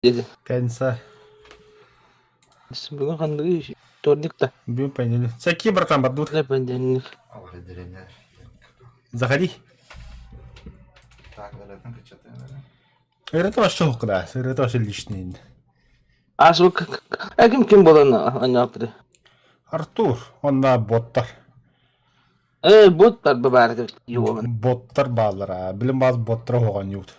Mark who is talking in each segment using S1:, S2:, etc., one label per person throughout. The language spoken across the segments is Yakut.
S1: Диэти.
S2: Пятница.
S1: Бүгүн ханныгый? Вторник да.
S2: Бүгүн понедельник. Всякие братан бардут.
S1: Да, понедельник.
S2: Заходи.
S3: Так, ырытын кыччатыан
S2: Это вообще куда? Это вообще личный.
S1: А сол ким ким болан аннапты?
S2: Артур, онна боттар.
S1: Э, боттар баар юуган.
S2: Боттар бааллара. Билим баас боттар оҕон юут.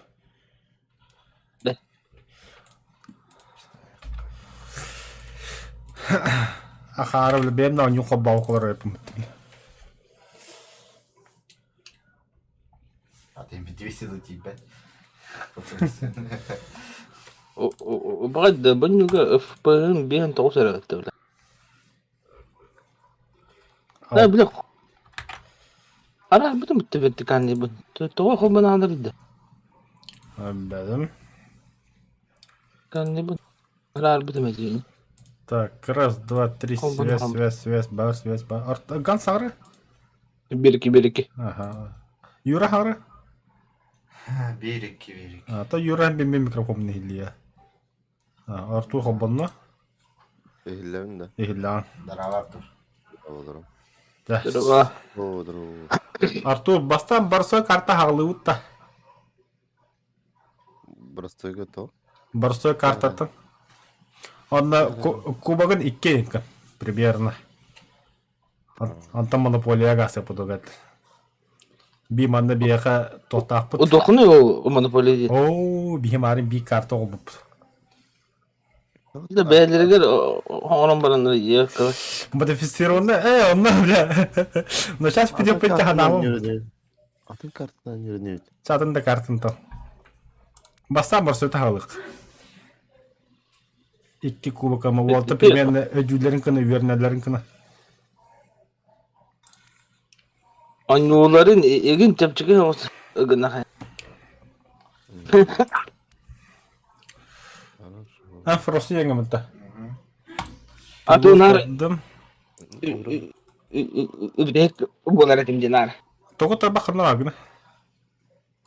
S2: Ахаары били бэйэм да оонньуу холбообокко олорор
S3: А ты 200 тиийбэт.
S1: Баҕайда бынньыга ФП-ын биэһин тоҕус эрэ ыттыбыта. Да, бile Араарбытым вертикальныйбын. Тоҕо холбонаалар да?
S2: Бэдим.
S1: Вертикальныйбын. Араарбытым этиини.
S2: Так, раз, два, три, связь, связь, связь, бар, связь, бар. Арт, ган сары?
S1: Берики, берики.
S2: Ага. Юра хары?
S3: Берики, берики.
S2: А, то Юра бимби микрофон не хилия. Артур холбонно?
S4: Иһиллэбин да.
S2: Иһиллэҕин.
S3: Здорово, Артур.
S4: Олорум.
S1: Здорово.
S4: Здорово.
S2: Артур, бастан барсой карта хаҕылыбыт да.
S4: Простойга то.
S2: Барсой картаттан. Онно кубогын икки примерно. Онтон монополия гасыппытыгар. Би манна биһиэхэ туохтаахпыт.
S1: Удохуну ол монополия диэн.
S2: Оо, биһи маарын би карта оҕолбуппут.
S1: Да бэйэлэригэр оҥорон баран иэккэ.
S2: Модифицированно, э, онно, бля. Но сейчас пидем пойти ханаамым.
S4: Атын картадан yürünüyor.
S2: Сатын да картын тал. Бастаан барсой таһалык. Икки кубок ама уолта примерно өдүүлэрин кына үөрнэллэрин кына.
S1: Оонньууларын игин чэпчэки соҕус гына
S2: А Фрости яңамытта.
S1: А то наар үбүтэһик буолар этим диэн наар.
S2: Тоҕо тарбаххына агына?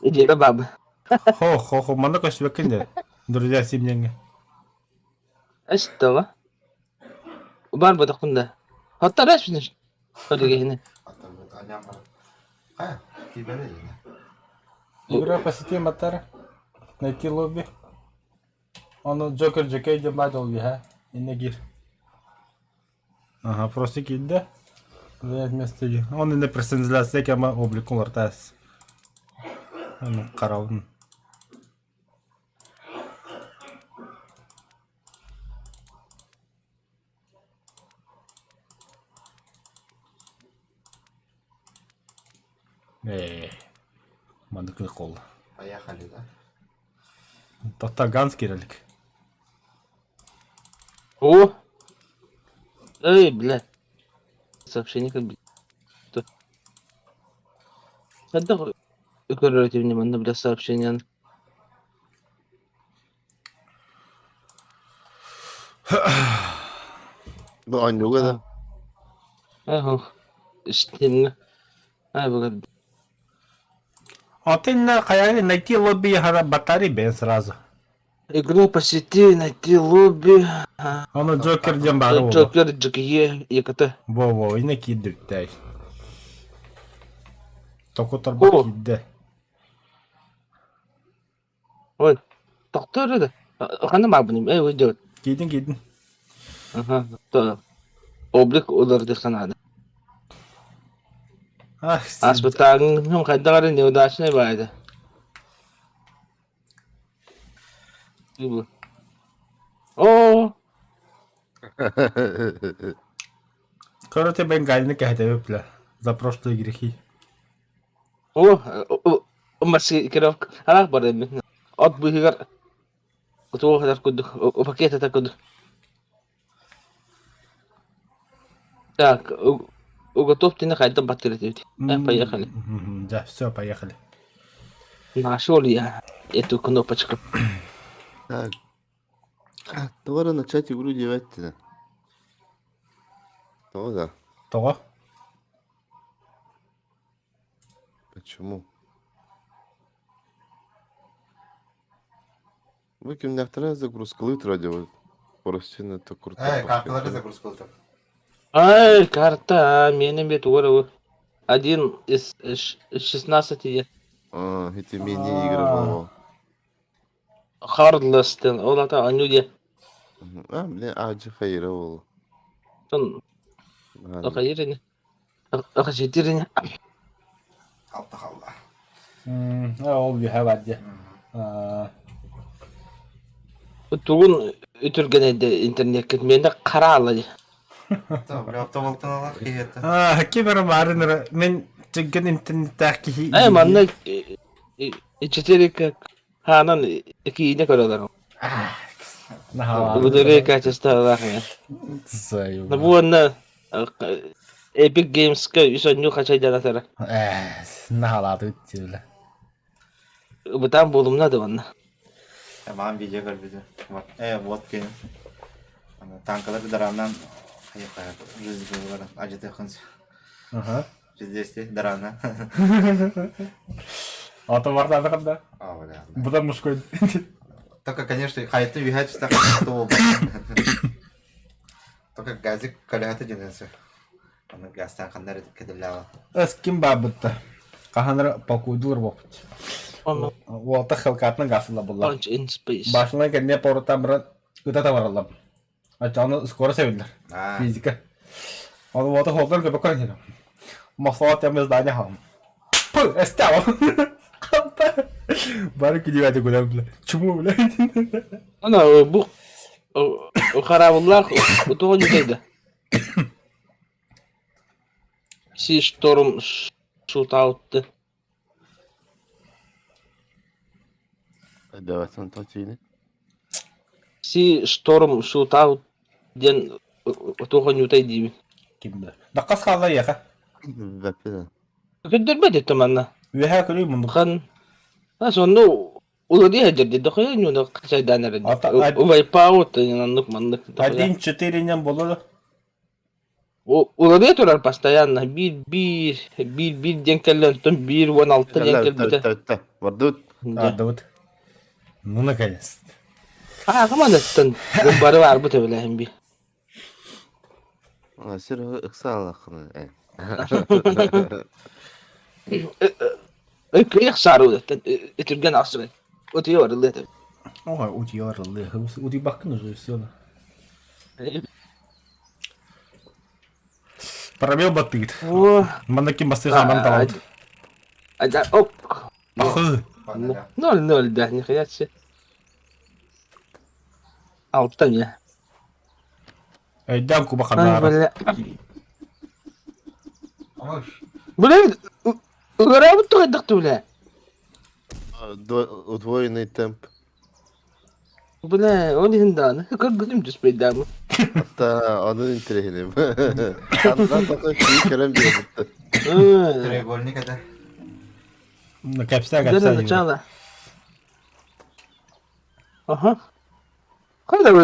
S1: Дьиэбэ баабы.
S2: Хо хо хо манна көстүбэккин дэ. Друзья симньэҥҥэ.
S1: Эстова. Бар ботохпун да. Хатта бэс Киһини.
S2: Игра по сети Матара. Найти лобби. Ону Джокер Джекей диэн баай долгуйа. Инне киир. Ага, просто киирдэ. Занять место Он инне персонализация кема обликун артаас. Қарауын. Ээ, маннык кол.
S3: Поехали, да?
S2: Тоқта Ганс кирэлик.
S1: О! Эй, бля. Сообщение как бы. Хайдах көрөр манна бля сообщение.
S4: Бу оонньууга да.
S1: Ах, истинно. Ай, бу
S2: А ты на найти лобби батареи бен сразу.
S1: Игру по сети, найти лобби.
S2: Оно Джокер диэн баара буолуо.
S1: Джокер, Джокие, ЕКТ.
S2: Во-во, инэ киирдибиттэй. Току торбох киирдэ.
S1: Ой, тохтоор да. Ханна баарбын, эй, выйдет.
S2: Киирдин, киирдин.
S1: Ага, то. Облик уларытыахха наада. Ааспыттааҕыҥ хайдах эрэ неудачнай баайда. Оо!
S2: Короче, бенгальны кэһэтэбит бля. За прошлые грехи.
S1: О, маскировка. Араах бар эбит. От быыһыгар туох этэр курдук, пакет этэр курдук. Так, уготовьте хайдах баттыр этибит. Поехали.
S2: Да, все, поехали.
S1: Нашел я эту кнопочку.
S4: Так. Тоҕо начать игру диэбэттинэ? Тоҕо да?
S2: Тоҕо?
S4: Почему? Бу кимнээхтэрэ загрузкалыы турар диэбит. Поросчина это круто.
S3: Э, карталары загрузкалыы турар.
S1: Ай, карта, миэнэ эмиэ тугу эрэ бу. Один из 16
S4: А, эти мини-игры было.
S1: Хардлess диэн, ол ата анньуу диэ.
S4: А, мне аджи хайра ол.
S1: Тон хайыр ини. Хайыр ини.
S3: Алта халла.
S2: Ол үһэ бар дии.
S1: Тугун үтүргэнэйдэ интернеккит миэнэ хараала дии.
S3: Автобалтан киһиэтэ.
S2: Ким эрэ баарын эрэ мин чыггын интернеттээх киһи.
S1: Э, манна 4К хаанан киинэ көрөлөр. Благодаря качестволаах. Бу уонна Epic Games-ка үс онньуу хачайданатара.
S2: Наһалаатыбыт диэбилэ.
S1: Бытаан буолумна да манна.
S3: Маан видео көрбүтүм. Вот, э, вот кини. Танкалар даранан жизнь ажытыхын.
S2: Ага.
S3: Пиздец, дарана.
S2: Ата бардады кында.
S3: А, бля.
S2: Буда мужской.
S3: Только, конечно, хайты үйә түсті Только газик көлөһөтө дьэнэсэ. Аны газтан ханна эрэ кэдиллээҕэ.
S2: Эс ким баабытта? Хаһан полкуйдулар буолбут. Уолта хелкатынан газла булла.
S1: Punch in space.
S2: Башынан кэнниэ порутан баран ыта табараллар. Аччаҕына скоро сэбиллэр. Физика. Оны уота холдор көбө көрөн Махсалат тем здание хаам. Пы, эстэ Бары күлүбэти күлэн бля. Чуму бля.
S1: Ана бу хараабыллаах утуҕун үтэйдэ. Си шторм шутаутты.
S4: Давай точили.
S1: Си шторм шутаут диэн утуҕун үтэй диибин.
S2: Ким бля. Даккас хаалла яха.
S4: Бэппин.
S1: Көрдөрбөт этим манна.
S2: Үөһээ көрүү муннук.
S1: Хан. Ас онно уларыйа сылдьар дохуя ньуна хачайдаан эрэ. Вайпаут аннык маннык.
S2: 1-4 боло.
S1: Уларыйа турар постоянно. Биир биир биир биир диэн кэллэ онтон биир 16 диэн кэлбитэ.
S4: Бардыбыт.
S2: Бардыбыт. Ну наконец-то.
S1: А, командаттан бары барбыт эбилэһин би.
S4: Сир ыксаалаххына.
S1: Кыйах саарыыттан үтүргэн ахсыбын. Утуйа барыллыа этэ.
S2: Ой, утуйа барыллыа. Утуйбаккын уже все. Пробел баттыгыт. Манна ким бастыы хааман талабыт.
S1: Оп. Ноль-ноль, да, нихуя себе. Алта не.
S2: Өйдөөн куба хадаара.
S1: Бля, ыгараабыт тугайдах бля.
S4: Удвоенный темп.
S1: Бля, ол иһин дааны көрбүтүм түспэйдаамы.
S4: Hatta onun интриһиним. Андан такой киһи көрөн биэрбиттэр.
S3: Треугольник это.
S2: Кэпсээ
S1: Для
S2: кэпсээ.
S1: начала. Ага. Хайда бу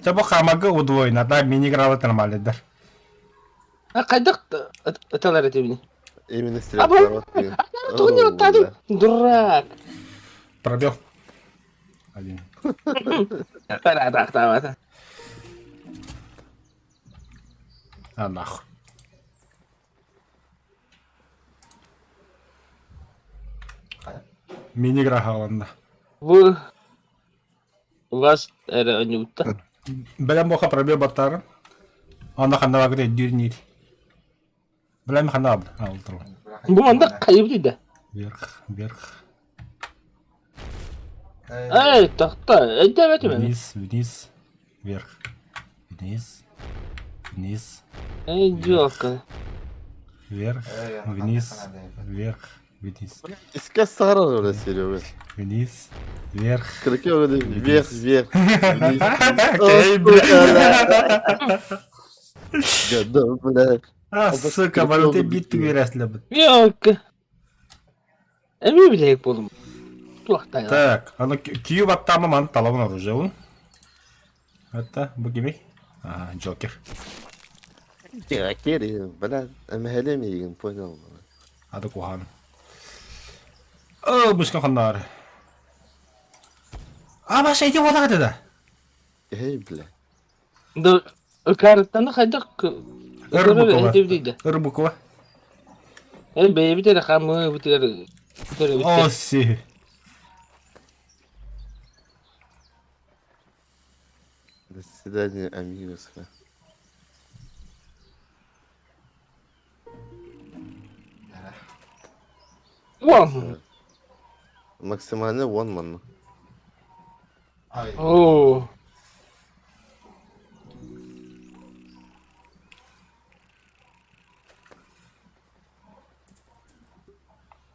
S2: Чэ бу хаамарга удвоено, да мини-игралар нормальныйдар.
S1: Хайдах ыталар этибини?
S4: Именно стрелка.
S1: Дурак.
S2: Пробел. Один.
S1: Парадахтавата.
S2: А нахуй. Мини-игра хааланна.
S1: Бу вас эрэ онньубутта.
S2: Бэлэм буоха пробел баттаарын. Онно ханна баагыт өйдүүр ниир. Бэлэм ханна баабыт? А, ол туру.
S1: Бу манна хайыбыт да.
S2: Вверх, вверх.
S1: Эй, тохто, өйдөөбөтүм.
S2: Вниз, вниз, вверх. Вниз, вниз,
S1: Эй, дьуолка.
S2: вверх, вниз, вверх, вниз.
S4: Иске сарар öyle Серега.
S2: Вниз, вверх.
S4: Кырки öyle вверх, вверх. Вниз.
S2: Окей, бля.
S4: Да, бля.
S2: А, сука, барыта биир түгүрәсләбит.
S1: Ёлка. Эми билек болум. Туохтай.
S2: Так, аны күйү баттаама маны талабын оружие Это бу кимий? А, Джокер.
S4: Джокер, бля, эмэһэлиэм миигин, понял.
S2: Ады куһаан. Оо, бушка хонноор. А, Маша, иди вот это.
S4: Эй, бля.
S1: Да, картаны хайдах
S2: Ыр буква. Ыр буква.
S1: Э, бэйэбит эрэ хаммыыбытыгар
S2: О, си.
S4: До свидания, амигос.
S1: Уон.
S4: Максимально уон манна.
S3: Ай.
S1: Оо.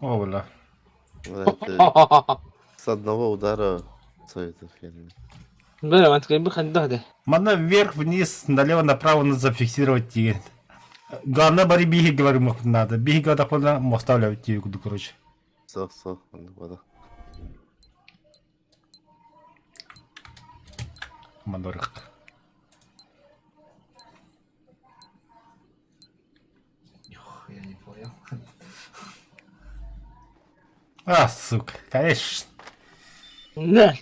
S2: О, бля.
S4: Это с одного удара всё это херня.
S1: Бля, мантыкай хайдах да.
S2: Манна вверх, вниз, налево, направо надо зафиксировать тиген. Главное, бары биһи говорим надо. Биһи говорим, моставля тиги, короче.
S4: Сох, сох, манна вода.
S2: Мандорых.
S3: Я не понял.
S2: А, сука, конечно.
S1: Да.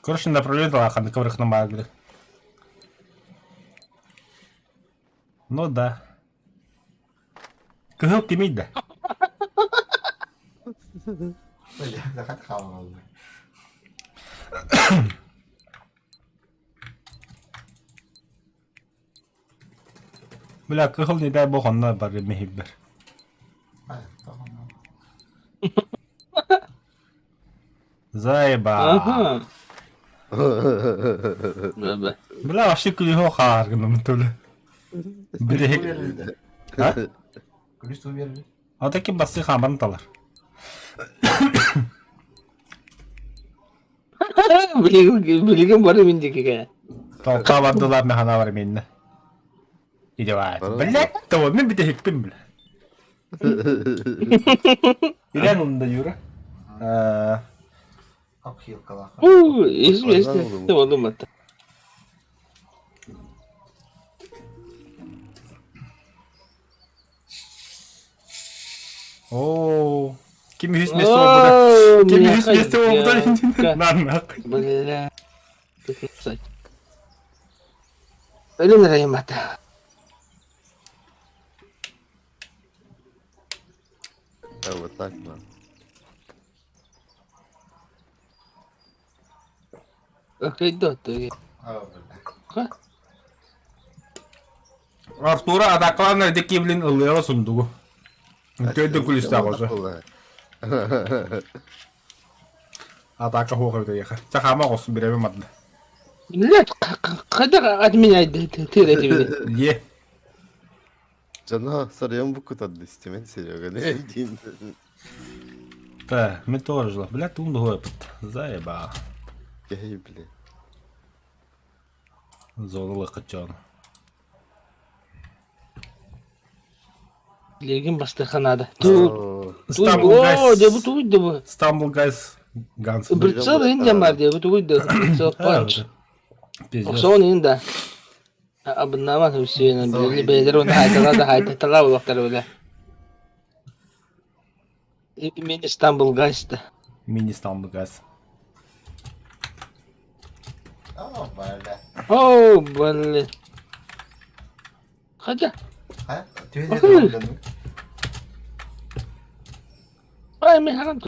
S2: Короче, направление лахан, коврых на магли. Ну да. Кыһыл кимий да?
S3: Бля, захат хаалан
S2: Бля, кыһыл не дай бог онно бар миһибер. Заеба.
S1: Ага. Бля.
S2: Бля, вообще күлүһү хааргыным төлө. Бля. А?
S3: Күлүс туу биэрли.
S2: А таки басы хаман талар.
S1: Билигин билигин бары мин диэки
S2: Толка бардылар механа бар минне. Идевает. Блять, того мен бите хикпин бля. Ирен онда Юра.
S3: Ап хилкалаха.
S1: Уу, известно, болумата.
S2: О, ким үһүс месте болбута? Ким үһүс месте болбута? Наннак.
S1: Бля. Өлүн райымата.
S4: А вот так, на.
S1: Окей, да,
S2: Артура атакалан эдики блин ылыа сундугу. Көйдө күлүстэ қозы. Атака хуоха битэ Чахама қосун бирэбе мадда.
S1: Блядь, когда от меня ты это
S2: Е.
S4: Жана сарыян бу кутады истемен Серега не дейін.
S2: Та, мы тоже. Бля, тун дугой. Заеба.
S4: Эй, бля.
S2: Зола качан.
S1: Билигин бастыха надо.
S2: Стамбул
S1: О,
S2: Гайс.
S1: дебу туй дебу.
S2: Стамбул Гайс Ганс.
S1: Прицел инде бар дебу туй дебу. Прицел панч.
S2: Пиздец.
S1: Охсон инда. Абнама Хусейна били бейлер оны хайтала да хайтала улактар бile. Мен Истанбул Гайста.
S2: Мини Стамбул Гайс.
S3: О, бля.
S1: О, блин. Хотя.
S3: А? Түһэ
S1: Ай, мен харам.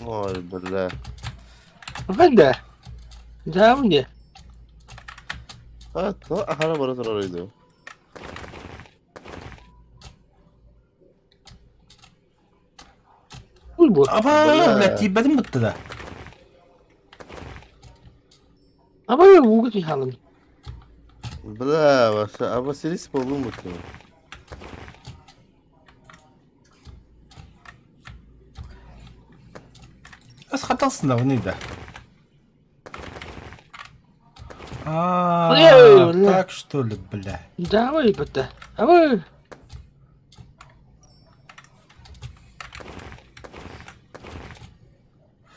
S4: Ой, бля.
S1: Ханда. Да, мне.
S4: А, то ахара бара турар иди.
S1: Уй бу.
S2: Аба, бля, тибедим бутты да.
S1: Аба, угу ти халым.
S4: Бля, вообще, а Василис болдум бутты.
S2: Ас хаталсın да, оны да. А,
S1: Бля.
S2: так что ли, бля.
S1: Давай, бата. Аба.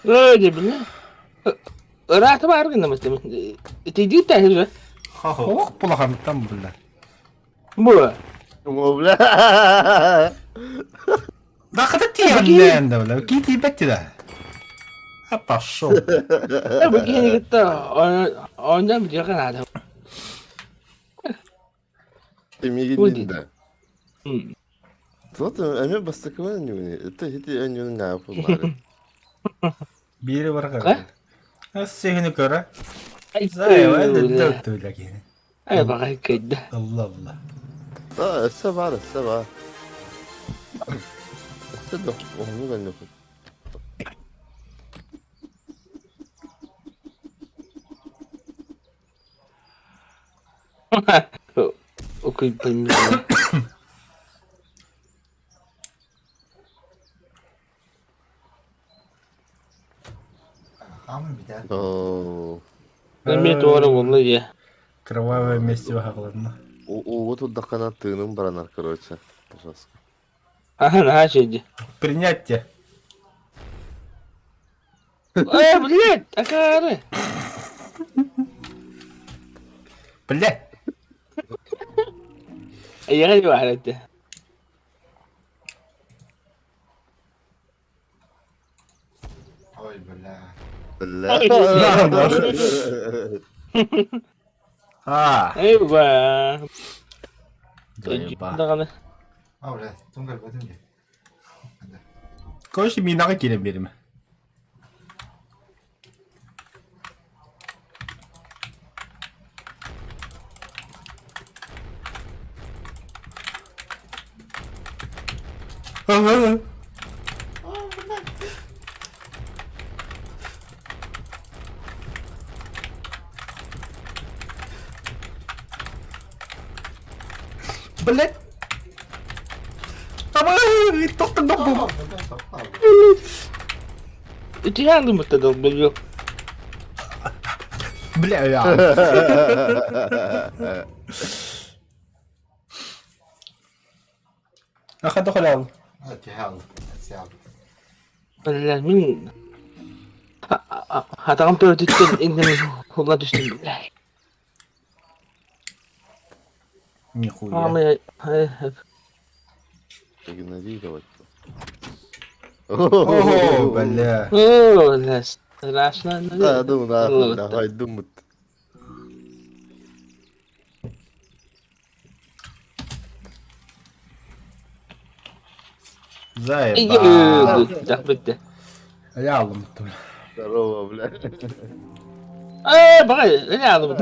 S1: Өө бile. Ыраата баар гынамыт. Итидии таһыр.
S2: Ох, булахантан бля.
S1: Бу.
S4: О, бля.
S2: Да хата тиийэн да бля. Кии тиийбэт да. А пошел.
S1: Бу киһини кытта оонньоон бүтүөххэ наада.
S4: Мигин да. Вот эми бастакыбын өннүгүнү. Это хити өннүгүн наапы бары.
S2: Биири барга. Сехини көрө. Зайва дөттүлэ кини.
S1: Ай баҕай кэйдэ.
S2: Алла алла.
S4: Да, өссө бар, өссө бар. Өссө да оһуну көннөкүн.
S1: Окуйбын.
S4: Оо.
S1: Эмиэ туора буолла дии.
S2: Кровавое месиво хаҕыланна.
S4: Ууга турдаххына тыыным баранар, короче. Жестко.
S1: Аха, наһаа үчүгэй дии.
S2: Принятие.
S1: Э, блядь, акаары.
S2: Блядь.
S1: Эйиэхэ баар этэ.
S3: Ой, бля.
S4: Бля.
S2: А.
S1: Эй, ба.
S2: Заеба.
S1: Даҕаны.
S3: А, бля, тум көрбөтүм дии.
S2: Короче, минаҕа киирэн биэримэ. Блять! Давай, тохтон
S1: Үтүө алымыта долбойуо.
S2: Бля, я. Аха дохолял.
S1: Бля, мин атаҕым төрөтүттэн иннин хула түстүм.
S2: Нихуя.
S4: Игнорировать.
S2: Ого, бля.
S1: О, бля, страшно.
S4: Да, думаю, нахуй, давай думать.
S2: Заеба.
S1: Бүттэ.
S2: Я алым.
S4: Здорово, бля.
S1: Э, баҕай, не алым.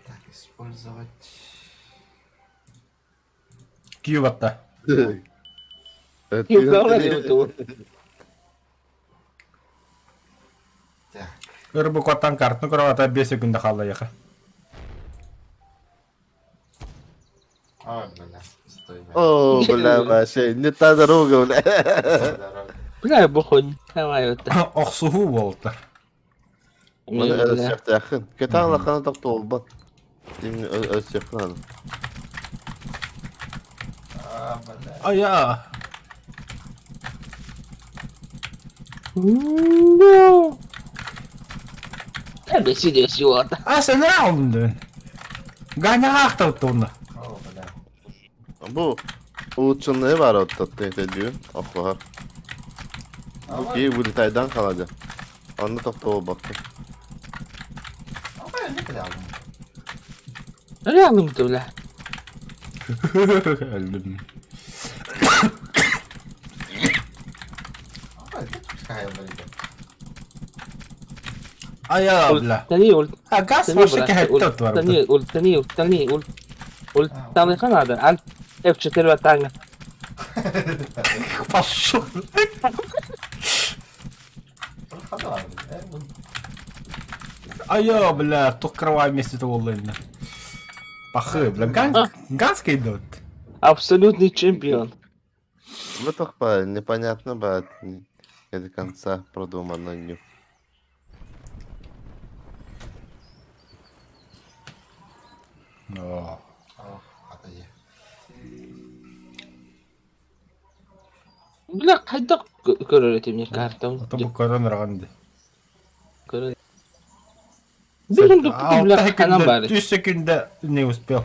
S3: Так, использовать.
S2: Кьюбатта.
S3: Так.
S2: Өр бу куоттан картны көрөҕөтө 5 секунда хаалла яха.
S3: Ой, бля, стой, бля.
S4: О, бля, вообще, не та дорога, бля.
S3: Дорога.
S1: Бля, бохун. Давай вот.
S2: Охсуһуу буолта.
S4: Маны өлсөхтөөххүн. Кэтаан лахана тохтуолбат. Өлсөххүн аны.
S3: А, бля.
S2: Ая.
S1: No. Эбэ сидиэс юота.
S2: А сэнэ алдым. Ганяҕа ахтабыт уонна.
S3: О, бля.
S4: Бу улучшенные бар оттот тедүүн охлоһор.
S3: А,
S4: Бу кии вылетайдан халадя. Онно тохтуолбакка.
S3: А, бля, не алдым.
S1: Реалым бля.
S2: Өлдүм.
S3: А, бля, пускай, бля.
S2: Ая, бля.
S1: Тани ул.
S2: А газ вообще кэхэттэ бар.
S1: Тани ул, тани ул, тани ул. Ул тани канада. Ал F4 таҥа.
S2: Пошел. Ая, бля, тух кровавое место это инна. Пахы, бля, газ, газ идут.
S1: Абсолютный чемпион.
S4: Бу тохпа непонятно ба не до конца продумано.
S2: Оо.
S3: Хата дьэ.
S1: Бля, хайдах көрөр этим не картам.
S2: Ото бу көрөн ыраҕан ди.
S1: Көрөр. Билим дуппутум бля,
S2: Алта
S1: ханан
S2: секунда,
S1: баар.
S2: 3 секунда не успел.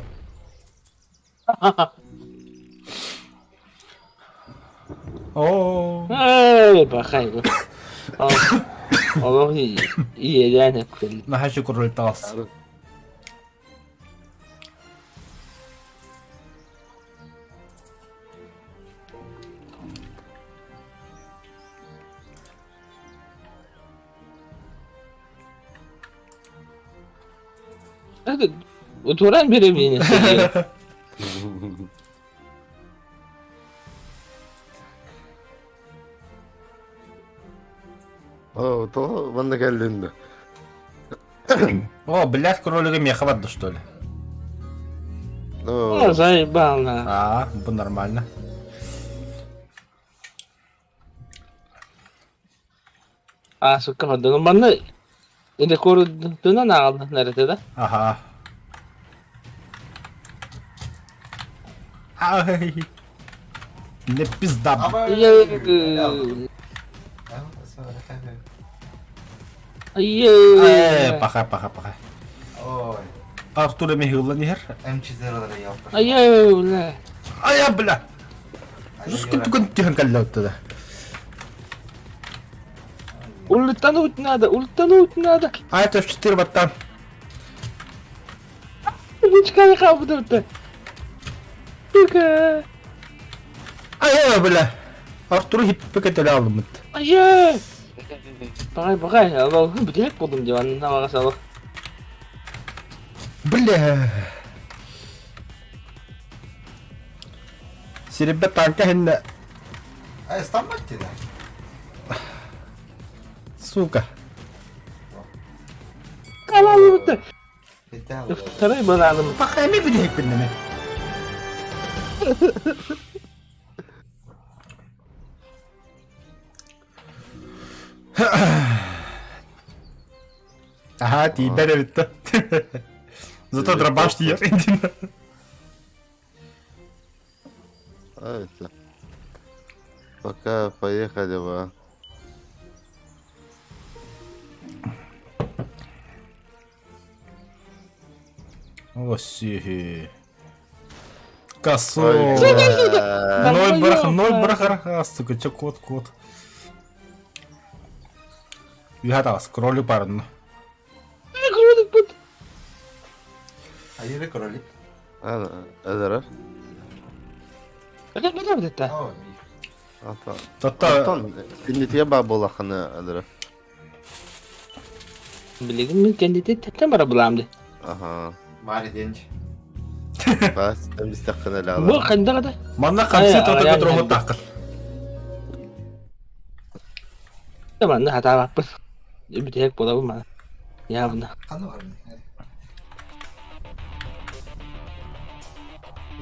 S2: Оо.
S1: Эй, бахай. Олох иэдээн эппил.
S2: Наһаа шүкүр таҕыс.
S1: Утуран биэрэбин.
S4: О, то манна кэллин да.
S2: О, блядь, кролига меха барда, что ли?
S4: Ну,
S1: Заебал на.
S2: А, бу нормально.
S1: А, сука, хордону манна рекордунан аҕалла нарете да?
S2: Аха. Ай. Не пизда. Э, паха, паха, паха.
S3: Ой.
S2: Артур Михайловна иһэр.
S3: М4
S1: Айыы, бля.
S2: Ая, бля. Жускун түгэн түһэн кэллэ да.
S1: Ультануть надо, ультануть надо.
S2: А это в 4 баттан.
S1: Ручка хаалбыта. Сука.
S2: Ая, бля. Артур хиппе төлө алдымыт.
S1: Айыы. Баҕай, баҕай, алал бүтэһик буолдум диванын абаҕа сало.
S2: Бля. Сирибе танка хинне.
S3: Ай, стаммат да.
S2: Сука.
S1: Халалыбыт. Второй бананым.
S2: Паха эми бүтэһик биннеме. Ага, тиийбэт эбит Зато дробаш тиийэр
S4: А, это. Пока поехали, ба.
S2: О, сиһи. Косой.
S4: Ой,
S2: Ноль барах, ноль барах, сука, чё кот, кот. Үһэ кролик барынна.
S1: Кролик бут.
S3: Айыры кролик.
S4: Эдерер.
S1: Это не это.
S4: Ата.
S2: Тотта.
S4: Антон, киндитиге баа буолаххына эдерер.
S1: Билигин мин кендити тэптен бара буламды.
S4: Аха.
S3: Мари денч.
S4: Бас, эмистэххинэ
S1: Бу
S4: лаала.
S1: хандаҕа да?
S2: Манна хамсы тота көтөрөһө таакыл.
S1: Манна хатаабаппын. Бүтэһик буолабын мана. Явно.
S3: Ханна бар.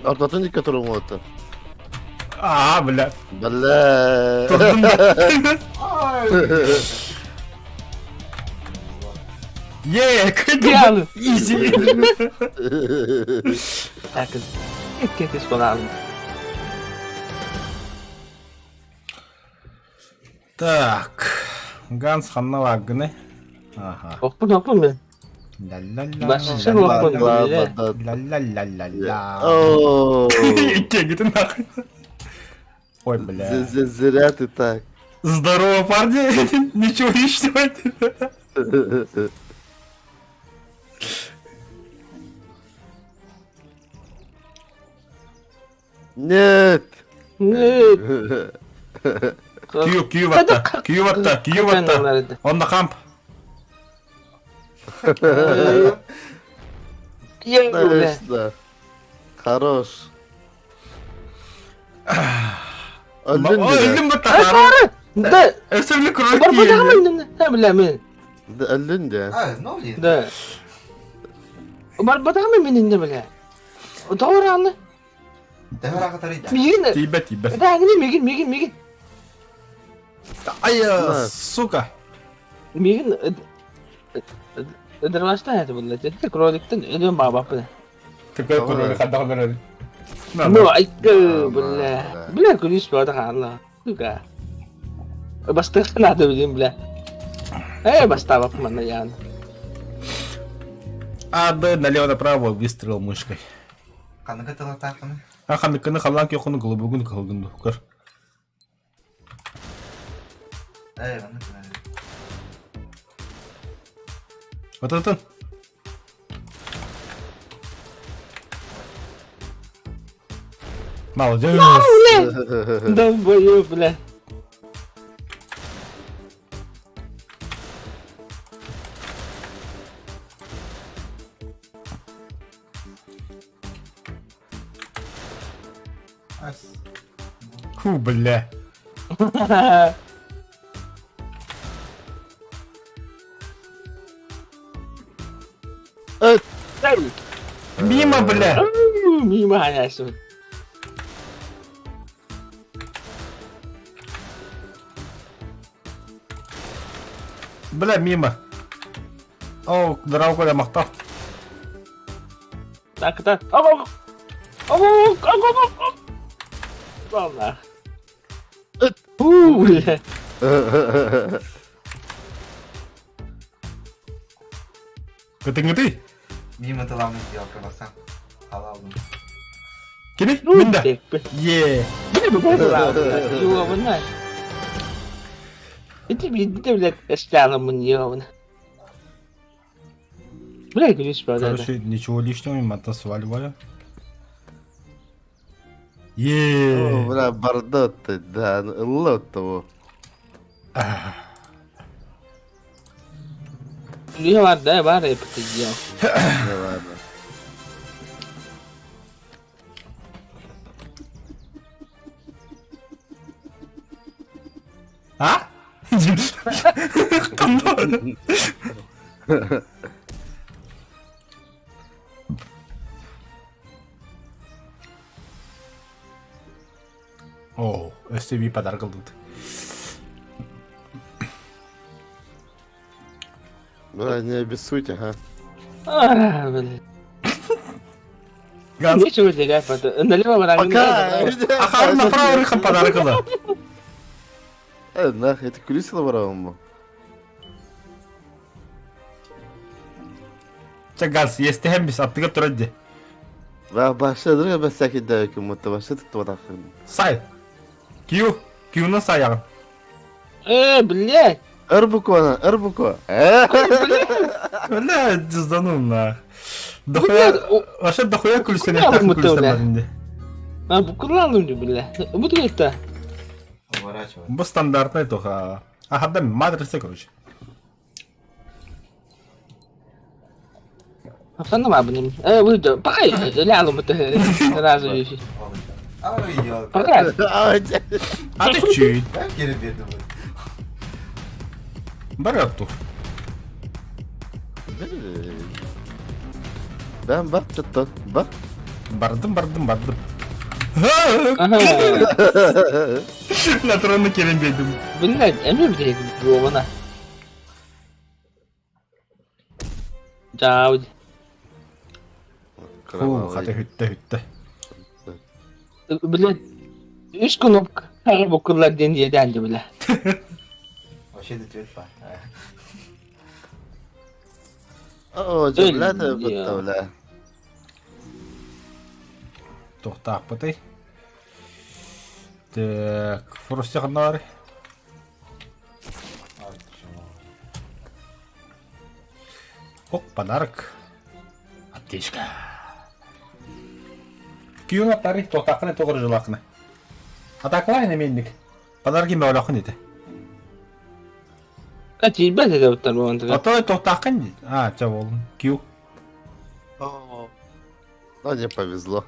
S4: Ортотун икки туруҥуота.
S2: Аа, бля.
S4: Бля.
S2: Турдум. Е,
S1: Яны.
S2: Изи.
S1: Так, икки буолаабын.
S2: Так. Ганс ханна лагны. Ага.
S1: Оппун оппун мен.
S2: Ла-ла-ла.
S1: Басшы оппун.
S2: Ла-ла-ла-ла-ла.
S4: О.
S2: Икки нахуй. Ой, бля.
S4: Зря ты так.
S2: Здорово, парни. Ничего личного.
S4: Нет.
S1: Нет.
S2: Кью, кью ватта. Кью ватта, кью ватта. Он на хамп.
S4: Конечно. Хорош. Өлдүн
S2: Ой,
S4: дии.
S2: өлдүм бутта.
S1: Да.
S2: Өсөмлү кролик.
S1: Барбатаҕым бля мен.
S4: Өлдүн дии.
S3: А, ну блин.
S1: Да. Барбатаҕым мен инде бля. Тоҕо аны.
S3: Дэвэр ағатары да.
S1: Мигин.
S2: Тиийбэт, тиийбэт.
S1: Да, мигин, мигин, мигин.
S2: Ай, сука.
S1: Мигин Ыдырбаштан это булла. Кроликтен өлүөн баабаппын.
S2: Такой куроры хадда олорор.
S1: Ну, айка, бля. Бля, күлүс баата хаалла. Туга. Бастыхха надо билим, бля. Э, бастаабап манна яан.
S2: А, Б налево-направо выстрел мышкой.
S3: Ханнык тылатааххыны?
S2: А ханныккыны халлаан киохуну голубугун кыһылгын духкар.
S3: Ээ, маннык
S2: Ототон. Молодец.
S1: Долбоёб, бля.
S2: Фу, бля. Мимо, бля.
S1: Мимо ханясың.
S2: Бля, мимо. О, дорогой Коля, махтал.
S1: Так, так. Оп, оп, оп, оп, оп, оп. Уу, бля.
S2: Кытыҥҥытый?
S3: Мимо тыламмыт елка барсан. Халалдым.
S2: Кими? Мин да. Е.
S1: Ёбана. Ити билдэ блядь, эстяламын ёбана. Бля, күлүс
S2: Короче, ничего лишнего, мата сваливаю. Е.
S4: Бля, бардот ты, да, ылла того.
S1: Күлүһэ бар да, бар эпити диэн.
S4: Да ладно.
S2: А? О, өссө бии подарок ылбыт.
S4: Бля, не обессудь, ага.
S1: А, блин.
S2: Газ.
S1: Нечего терять, налево
S4: Пока!
S2: Ахар направо рыхан подарок ыла.
S4: Э, нах, это күлүс барабын бу.
S2: Чэ газ, естеһэн бис аттыгар турар дии.
S4: Ба баша дыры бәсәки дәвекин мутта баша туттубатахын.
S2: Сай. Кью. Кьюна сайаҕын.
S1: Э, блядь.
S4: Өр букваны, өр буква. Э,
S2: Бля, дизданул на. Дохуя, вообще дохуя күлсен
S1: Куда
S2: этак
S1: мутта,
S2: күлсен
S1: бля?
S2: бар инде.
S1: А, букулалым же, бля. Бу это.
S3: Уворачивай.
S2: Бу стандартный тоха. Ахада матрица, короче.
S1: Афанна мабыным. Э, вы да, пока лялым это сразу еще.
S3: Ай, елка.
S1: Пока.
S2: А ты чуть.
S3: Как перебеду?
S2: Баратту.
S4: Ben bak tuttu. Bak.
S2: Бардым, бардым, бардым.
S1: Ага.
S2: Натурально келен бедим.
S1: Блядь, эмир дейdi буона. Жауд.
S2: Фу, хата хүтте хүтте.
S1: Блядь, үс кнопка. Хара букулар ден еденди бля.
S3: Вообще это цвет па.
S4: О, жабла да бутта бля.
S2: Тохтааппытай. Так, фростяхнар. Оп, подарок. Аптечка. Күйең аттары тоқтақыны тоғыр жылақыны. Атақлайын емендік. Подарок еме олақын еді.
S1: Кати бәт это буттар буонтуга.
S2: Ото тоқтақын. А, ча болдым. Кью.
S4: Ну, не повезло.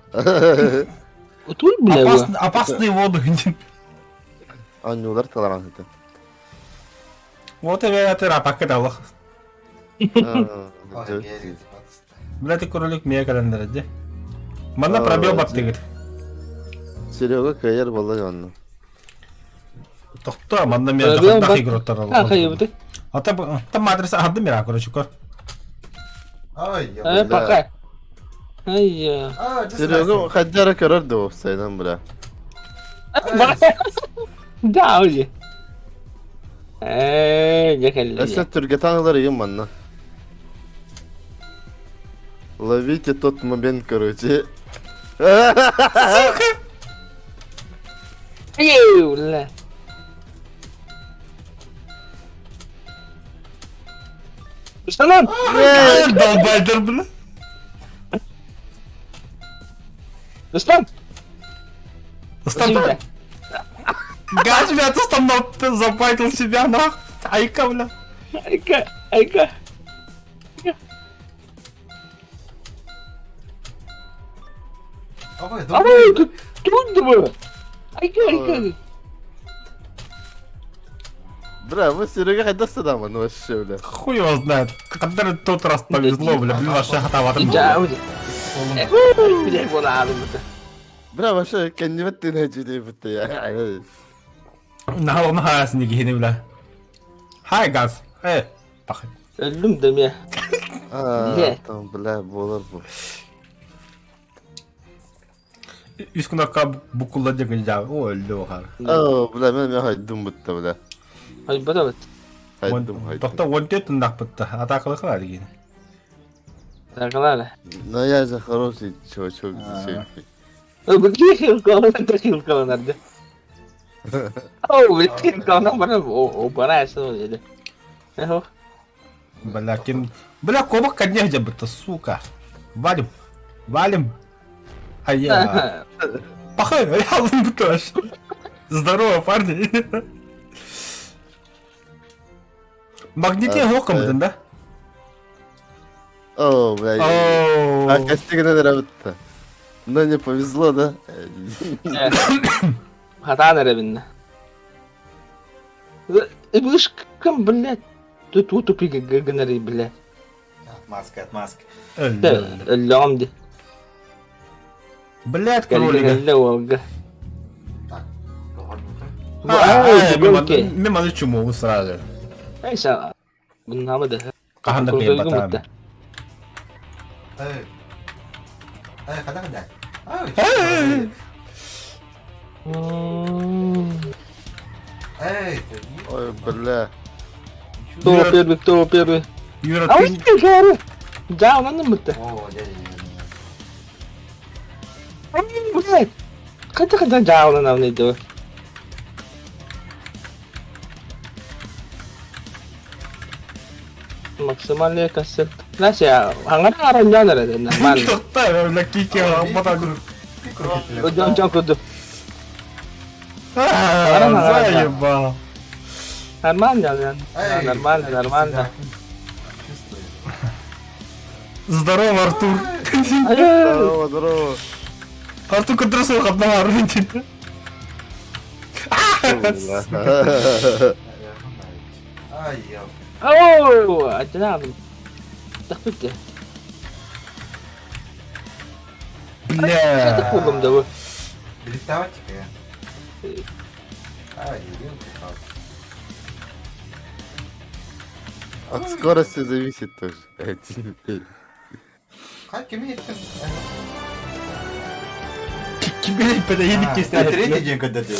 S1: Утуй бля.
S2: Опасный, опасные воды.
S4: Анюлар таларан это.
S2: Вот и это рапакы далах. Бля, ты кролик мия календарь, Манна пробел баттыгыт.
S4: Серега кайыр бала янна.
S2: Тохто, манна мия
S1: Пробел
S2: дахы
S1: бат-
S2: игроттар
S1: А, хайыбыты.
S2: А там адрес арды мира, короче, кор.
S3: Ай,
S1: Э,
S3: елка.
S1: пока. Ай
S4: Серега хайда эрэ көрөр да уопсайынан бля.
S1: Да, ули. Ээ, дьэ кэллэ.
S4: Өссө түргэтэн ылар ыйым манна. Ловите тот момент, короче.
S1: Эй, Руслан!
S2: Долбайдар, бля.
S1: Руслан!
S2: Руслан! Газ, бля, ты там забайтил себя, нах. Айка, бля.
S1: Айка, айка. Ой, тут трудно Айка, айка.
S4: Бля, мы Серега хайдах садаман вообще, бля.
S2: Хуй его знает. Когда тот раз повезло, бля, блин, вообще хатаватым.
S4: Бля, вообще, кэннибэт тыына дьүдэй я.
S2: Наһаа наһаа киһини, бля. Hi, guys. Э, пахай.
S1: Өллүм да мэ.
S4: А, там, бля, буолар бу.
S2: Үс кунакка букулла диэн дьаа. О, өлдө бахар.
S4: Оо, бля, мен мен хайдым бутта, бля.
S1: Хайбата бит.
S4: Хайдым, хайдым.
S2: Тохто 14 тындах бутта. Атакалыха дигин.
S1: Атакалары.
S4: Но я же хороший чувачок, зачем?
S1: Бу хилкаланарды. О, бу хилкаланар бара о бара эсо деди. Эхо.
S2: Бля, ким... Бля, кобок конех бутта, сука. Валим. Валим. А я... Пахай, я буташ. Здорово, парни. Магните хоком да?
S4: О, бля. А костигіне бітті. Но не повезло, да?
S1: Хатан эребинне. Вышкам, блядь. Тут тупик гынари, блядь.
S3: Отмазка, отмазка.
S1: Өллөм ди.
S2: Блядь, кролик.
S1: Кэллэ
S3: Так.
S2: Мен маны чумогу сразу.
S1: Айса. Буннамы да.
S2: Каханда кыйбатам.
S3: Эй. Эй, хада хада. Эй. Эй,
S4: Ой, бля.
S1: Кто первый, кто первый?
S2: Юра,
S1: А
S2: ты...
S1: ты говори. Да, он на мытта.
S3: О, дядя.
S1: Блядь. Хотя хотя жаалан авны Максимальная кассет. Нася, аңара аранжан эрэ нормально.
S2: Тохта, бля, кики, батагыр.
S1: Жон жон курдук.
S2: Заебал.
S1: Нормально, нормально, нормально.
S2: Здорово, Артур.
S4: Здорово, здорово.
S2: Артур контрасыл одного армии.
S3: Ай,
S1: Оу, одинам. Тахпытте.
S2: Бля.
S1: Это кубом да вы.
S3: Дрифтовать-ка. Ай, елки-палки.
S4: От скорости зависит тоже.
S3: Как кими это?
S2: Кибер подоедет
S3: А, третий день, когда ты.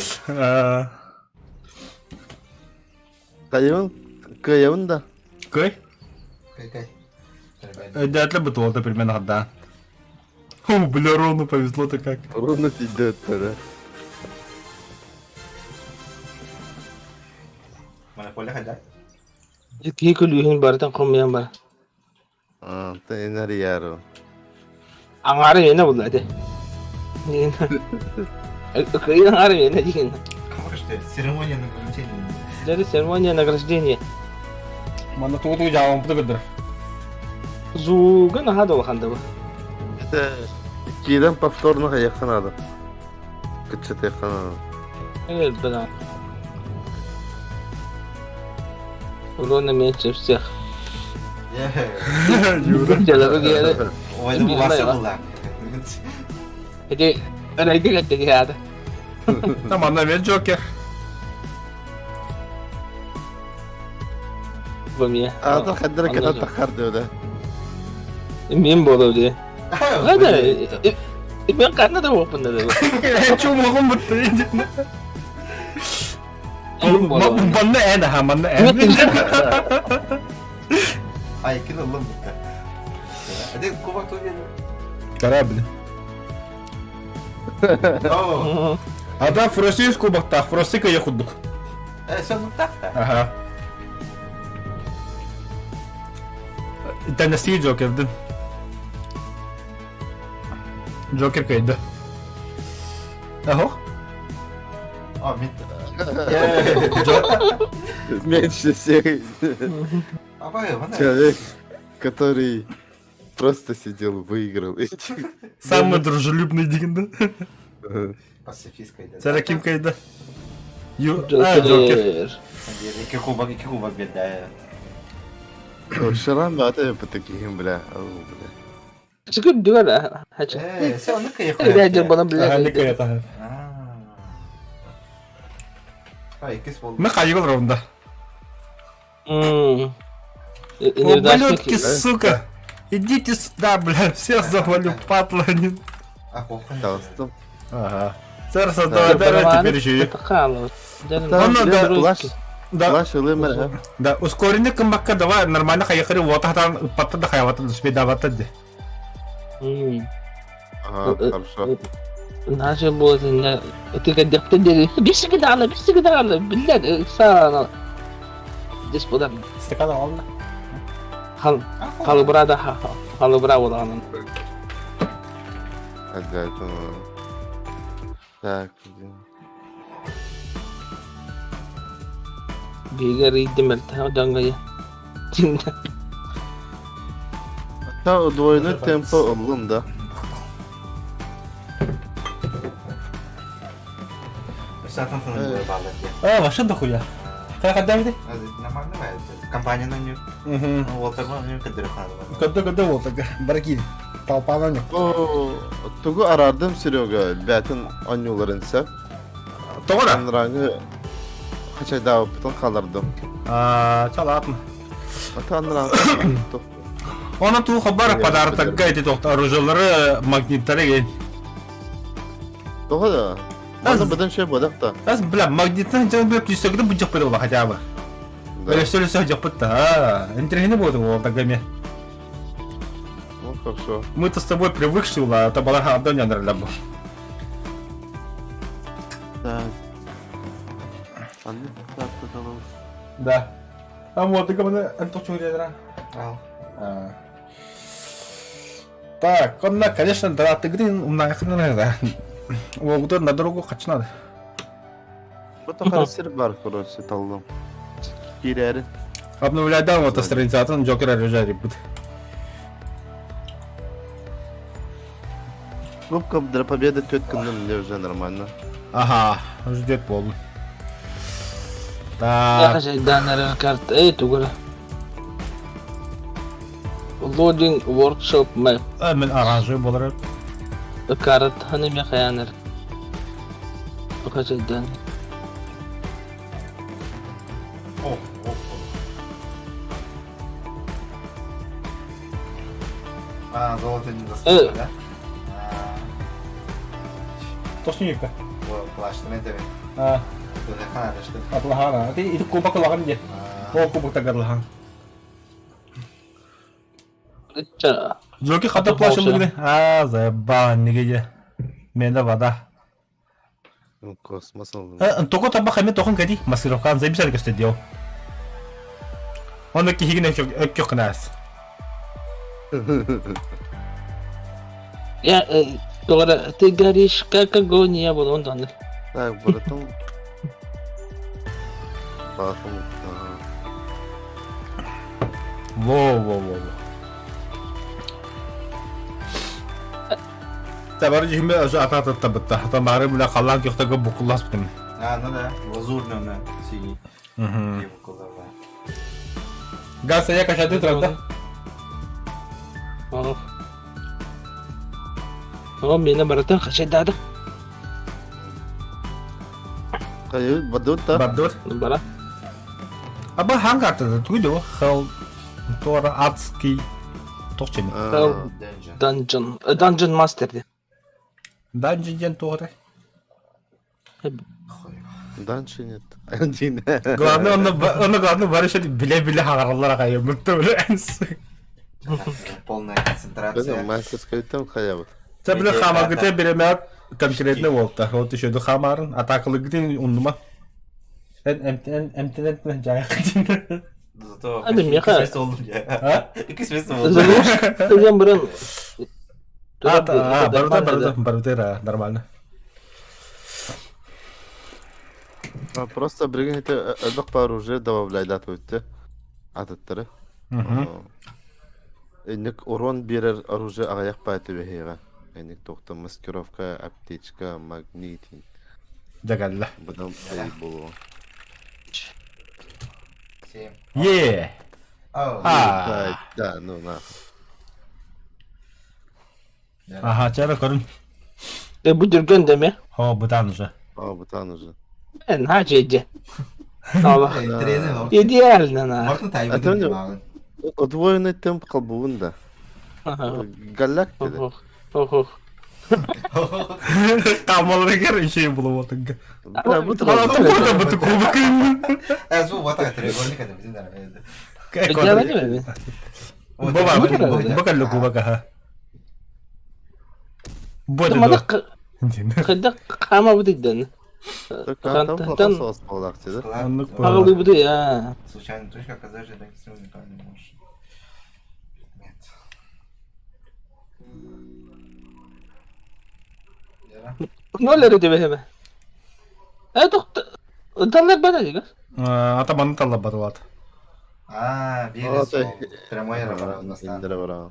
S4: Кайын? Кайын да.
S2: Кой?
S3: Кай-кай.
S2: Дядя бы то примерно да. О, бля, ровно повезло-то как.
S4: Ровно идет да.
S3: Монополия хада.
S1: Кии күлүүһүн барытын хомуйан бар.
S4: А, ты энергияру.
S1: Аңары мені бұл әде. Кыйын аңары мені деген.
S3: Что, церемония награждения.
S1: Дәрі церемония награждения.
S2: Мана тугу жаабын буту көдөр.
S1: Зуган аха долханды бу.
S4: Это кидан повторно яқын надо. Кытчыт яқын надо.
S1: Э, бля. Урона меньше всех.
S2: Юра.
S3: Ой, это была была.
S1: Эти райдик это
S2: Там она ведь Джокер.
S1: Бу мне.
S4: А то хаддыр ката тахар да.
S1: Мен болу де. Да, мен ханна да буолпун да.
S2: Чумоҕум бутта. Манна эн аха, манна эн.
S3: Ай, кин ыллым бутта. Эди кубок ту диэн.
S2: Корабль. Ада Фросис кубоктаах, Фроси кыйа курдук.
S3: Э, сонуктаах да.
S2: Аха. Теннесси Джокердын. Джокер кыйды. Ахо?
S3: О, мен...
S4: Меньше всех. Человек, который просто сидел, выиграл.
S2: Самый дружелюбный деген да.
S3: Пацифистка да.
S2: Сара ким кайда? Ю... А, Джокер.
S3: Икки кубок, икки кубок берді.
S4: Шарам бата по таким, бля. Ау, бля.
S1: Күндүгэр хача.
S3: Э, сен оны кыйы
S1: Рядер бана
S2: Ага,
S1: билер.
S2: это.
S3: А, иккис болды.
S2: Мы хайгыл раунда. Ублюдки, сука! Идите сюда, бля, всех завалю, падла.
S3: А, қоқын.
S4: Толстом.
S2: Ага. Сэр, создавай, давай теперь еще и.
S4: Там,
S2: Он,
S4: бля,
S2: да,
S4: плащ,
S2: Да,
S4: плащ ылымыр,
S2: да, ускоренный кымбакка давай нормально хайхари вот там патта да хайвата да давата де.
S4: Ага, хорошо.
S1: Наша будет ты когда бисигдала, бисигдала, блядь, сана. Господа,
S2: Стакан ална.
S1: хал халыбра да халыбра болғанын.
S4: Обязательно. Так, где?
S1: Бигер идемел даңгая.
S4: Та двойной темпо ыллым, да.
S3: Сатан тыныш балдар.
S2: А, вообще дохуя. Как отдали?
S3: Нормально ба? Компанияны не.
S2: Угу.
S3: Уолтерман не кадыр ханы.
S2: Когда когда вот так барки. Толпа на них.
S4: О, тугу арардым Серега, бәтин анюларын сәп.
S2: Тоғра.
S4: Анраңы хачайда потом халардым.
S2: А, чалатны.
S4: Ата анраңы.
S2: Onun туу хабар подарок эти тохт оружиялары магниттары ген.
S4: Того да. Аны быдан шөй бодак та.
S2: Аз бля магниттан жан бля күсөгдө бу жок было хотя бы.
S4: Да.
S2: Böyle все все жок да. Интересно будет вот такими.
S4: Ну хорошо.
S2: Мы-то с тобой привыкшие, а это была одно не нравится.
S4: Так. Аны так талабыз.
S2: Да. А вот ты кому Антон да?
S3: Ал.
S2: Так, он, конечно, да, ты грин, у нас да. Уогдор на дорогу хочу надо.
S4: Бу тахар бар, короче, талдым. Кирәре.
S2: Обновлять да, вот страницу, Джокер оружие будет.
S4: Кубка для победы тетка мне уже нормально.
S2: Ага, ждет пол.
S1: Я
S2: Так,
S1: хачайданар карта, эй, тугура. Loading workshop map.
S2: мен оранжевый болар.
S1: Карт ханы ме хаянар. Хачайдан.
S3: О, о, А, золото не доступно, да?
S2: Точнее-ка.
S3: Плащ, не
S2: А,
S3: надо, что
S2: атлахана. Ты и кубок лаган где? О, кубок так лаган. Джоки хата плащ лыгны. А, заебал, нигде. Менде вода.
S4: Ну, космос алdım.
S2: Токо таба хаме тохон кади маскировкан заебисар көстө дел. Он кихигин өккө кынаас.
S1: Я, тугура, ты горишь, как огонь, я буду он там.
S4: Так, братан. Бахым. Ага.
S2: Во, во, во, во. Табар жихме уже ата табытта. Тамары бля халан көхтөгө букулас битим.
S3: А, ну да, лазурный, да, синий.
S2: Угу. Газ я качады транда.
S1: О, меня братан хачайдада.
S4: Кайы, бадут та.
S2: Бардыр.
S1: Бара.
S2: Аба ханг артады туйду хал тора адский. Туох чэни?
S3: Dungeon.
S1: Dungeon. Dungeon Master диэн.
S2: Dungeon диэн туох этэй?
S4: Дальше нет.
S2: Главное, онно, онно главное бары еще биле-биле хагараллар аҕай
S3: Полная концентрация.
S4: Мастерскойтан хаябыт.
S2: Це биле хамаргыте биремэт конкретно болта. Вот еще ду хамарын атакалыгытын уннума. Эмтенен жайық.
S3: Зато
S1: Hadi Миха.
S3: икки oldum ya.
S2: А?
S3: İki смысл oldu.
S1: Зелен бұрын.
S2: А, барыта, барыта, барыта, нормально.
S4: Просто билген это элбэх бар уже добавляйдат өттө. Атыттары. Энник урон берер оружие аҕыйах баайты бэһиэҕэ. Энник тохта маскировка, аптечка, магнит.
S2: Дьагалла.
S4: Быдан эй буолуо.
S3: Семь.
S2: Е!
S3: Oh.
S2: А.
S4: Да, ну на.
S2: Ага, чара көрүн.
S1: Бу дүрген деме.
S2: Хо, бытан уже.
S4: А, бытан уже.
S1: Мен хачы Алла.
S3: Тренер.
S1: Идеально на.
S3: Мартын тайбы
S4: А то не-
S3: мағын.
S4: Удвоенный темп қалбуын да. Галляк деді.
S1: Ох, ох, ох.
S2: Камалыгар еще булып отыр.
S4: Бля, бу
S1: А,
S4: туралы.
S2: Burada бу кубок.
S3: Ә, бу вата треугольник это біздің дәрі.
S1: Идеально
S2: Баба,
S1: Бу
S2: бу каллы кубок аха. Бу
S1: Мана қыдық қама бұдыйдан.
S4: Там соғыс болақ деді.
S2: Аннык бу.
S1: Ағылы бұды, я.
S3: Случайно точка оказалась, так все никак не можешь. Нет.
S1: Ноль деп еме. Э, тоқты. Даллар бада деген.
S2: Атаманы таллап батылат.
S3: А,
S4: А,
S3: бир Прямой
S4: Индіре бар.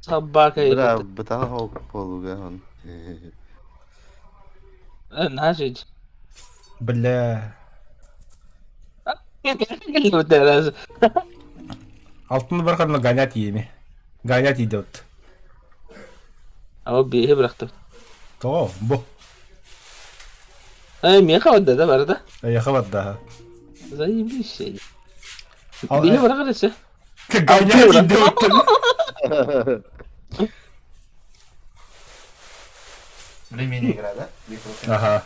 S1: Собака.
S4: Бля, бытан хоқ болуға он.
S1: Нажить.
S2: Бля. Алтын бар қанына гонять еми. Гонять идет.
S1: Ау бейі бұрақты.
S2: То, бу.
S1: Э, меха да да бар да.
S2: Яхабат да.
S1: Заебись. Бейі бұрақ десе.
S2: Гонять идет.
S3: Времени игра, да?
S2: Ага.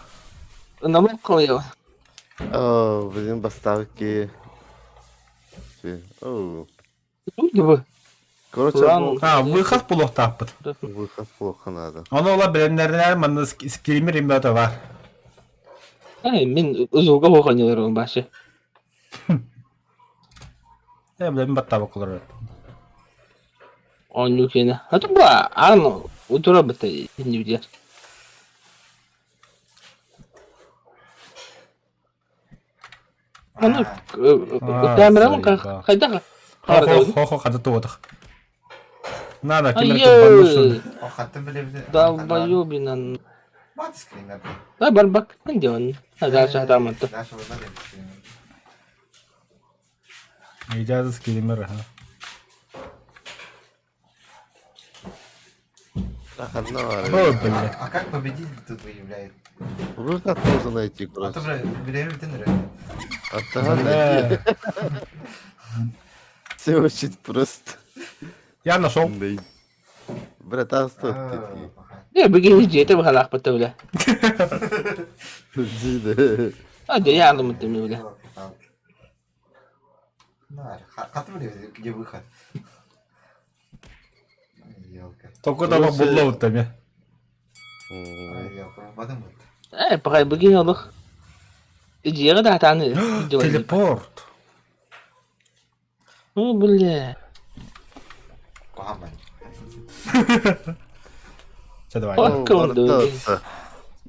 S1: Намак қалай.
S4: О, блин, поставки. Оу. Короче,
S1: План.
S2: А, выход плохо таппыт.
S4: выход плохо надо.
S2: Оны ола bilenlerine манны скример имбата бар.
S1: Эй, мен ұзуға оған башы.
S2: Э, билен батта бакылар.
S1: Онну кene. Хата ба, ан утура бата не Аны камерамын қайда
S2: Хо хо хата туотах. Надо кимер
S3: О, хаттым біле біле.
S1: Долбоебина.
S3: Бат скример.
S1: Ай барбак кандион. Дальше адаманты.
S3: Дальше выбрали скример.
S2: Идя скример, ага. О, бля.
S3: А как победить тут выявляет?
S4: Выход нужно найти,
S3: А
S4: короче.
S3: то же время битен
S4: Ата найти. Все очень просто.
S2: Я нашел.
S4: Братан, стой.
S1: Не, бүгін жеті бұхалақ бітті бля. А, де я алым бітті бля.
S3: Хаты біле, где выход? Елка.
S2: Только там булла вот там.
S3: Елка, бадым бит.
S1: Э, бұғай бүгін олық. Жері да атаны.
S2: Телепорт.
S1: О, бля.
S3: Кохамай.
S2: Все, давай.
S1: Ой, команду.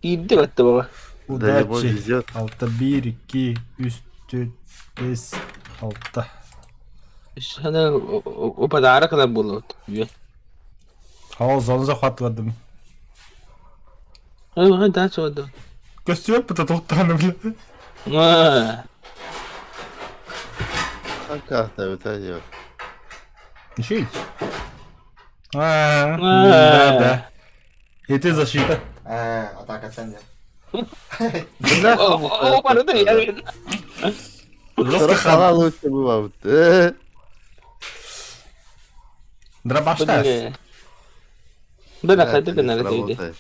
S1: Иді бітті бұға.
S4: Да его
S2: Удачи.
S4: везет.
S2: Алты, бир, ики, үс, төрт, бес, алты.
S1: Шаны опадары қылап болды.
S2: Хау, зону захватывадым.
S1: Ой, да, чоды.
S2: Костюм потолктаны, бля.
S1: А,
S4: А как там это делать?
S2: Еще А, да, да. И ты защита.
S3: Э, атака ценде.
S4: Бля,
S1: О, барды, я.
S2: Жестко
S4: Сорох
S2: хан.
S4: лучше бывает.
S2: Дробаштас.
S1: Бля, хайда гынары дейді.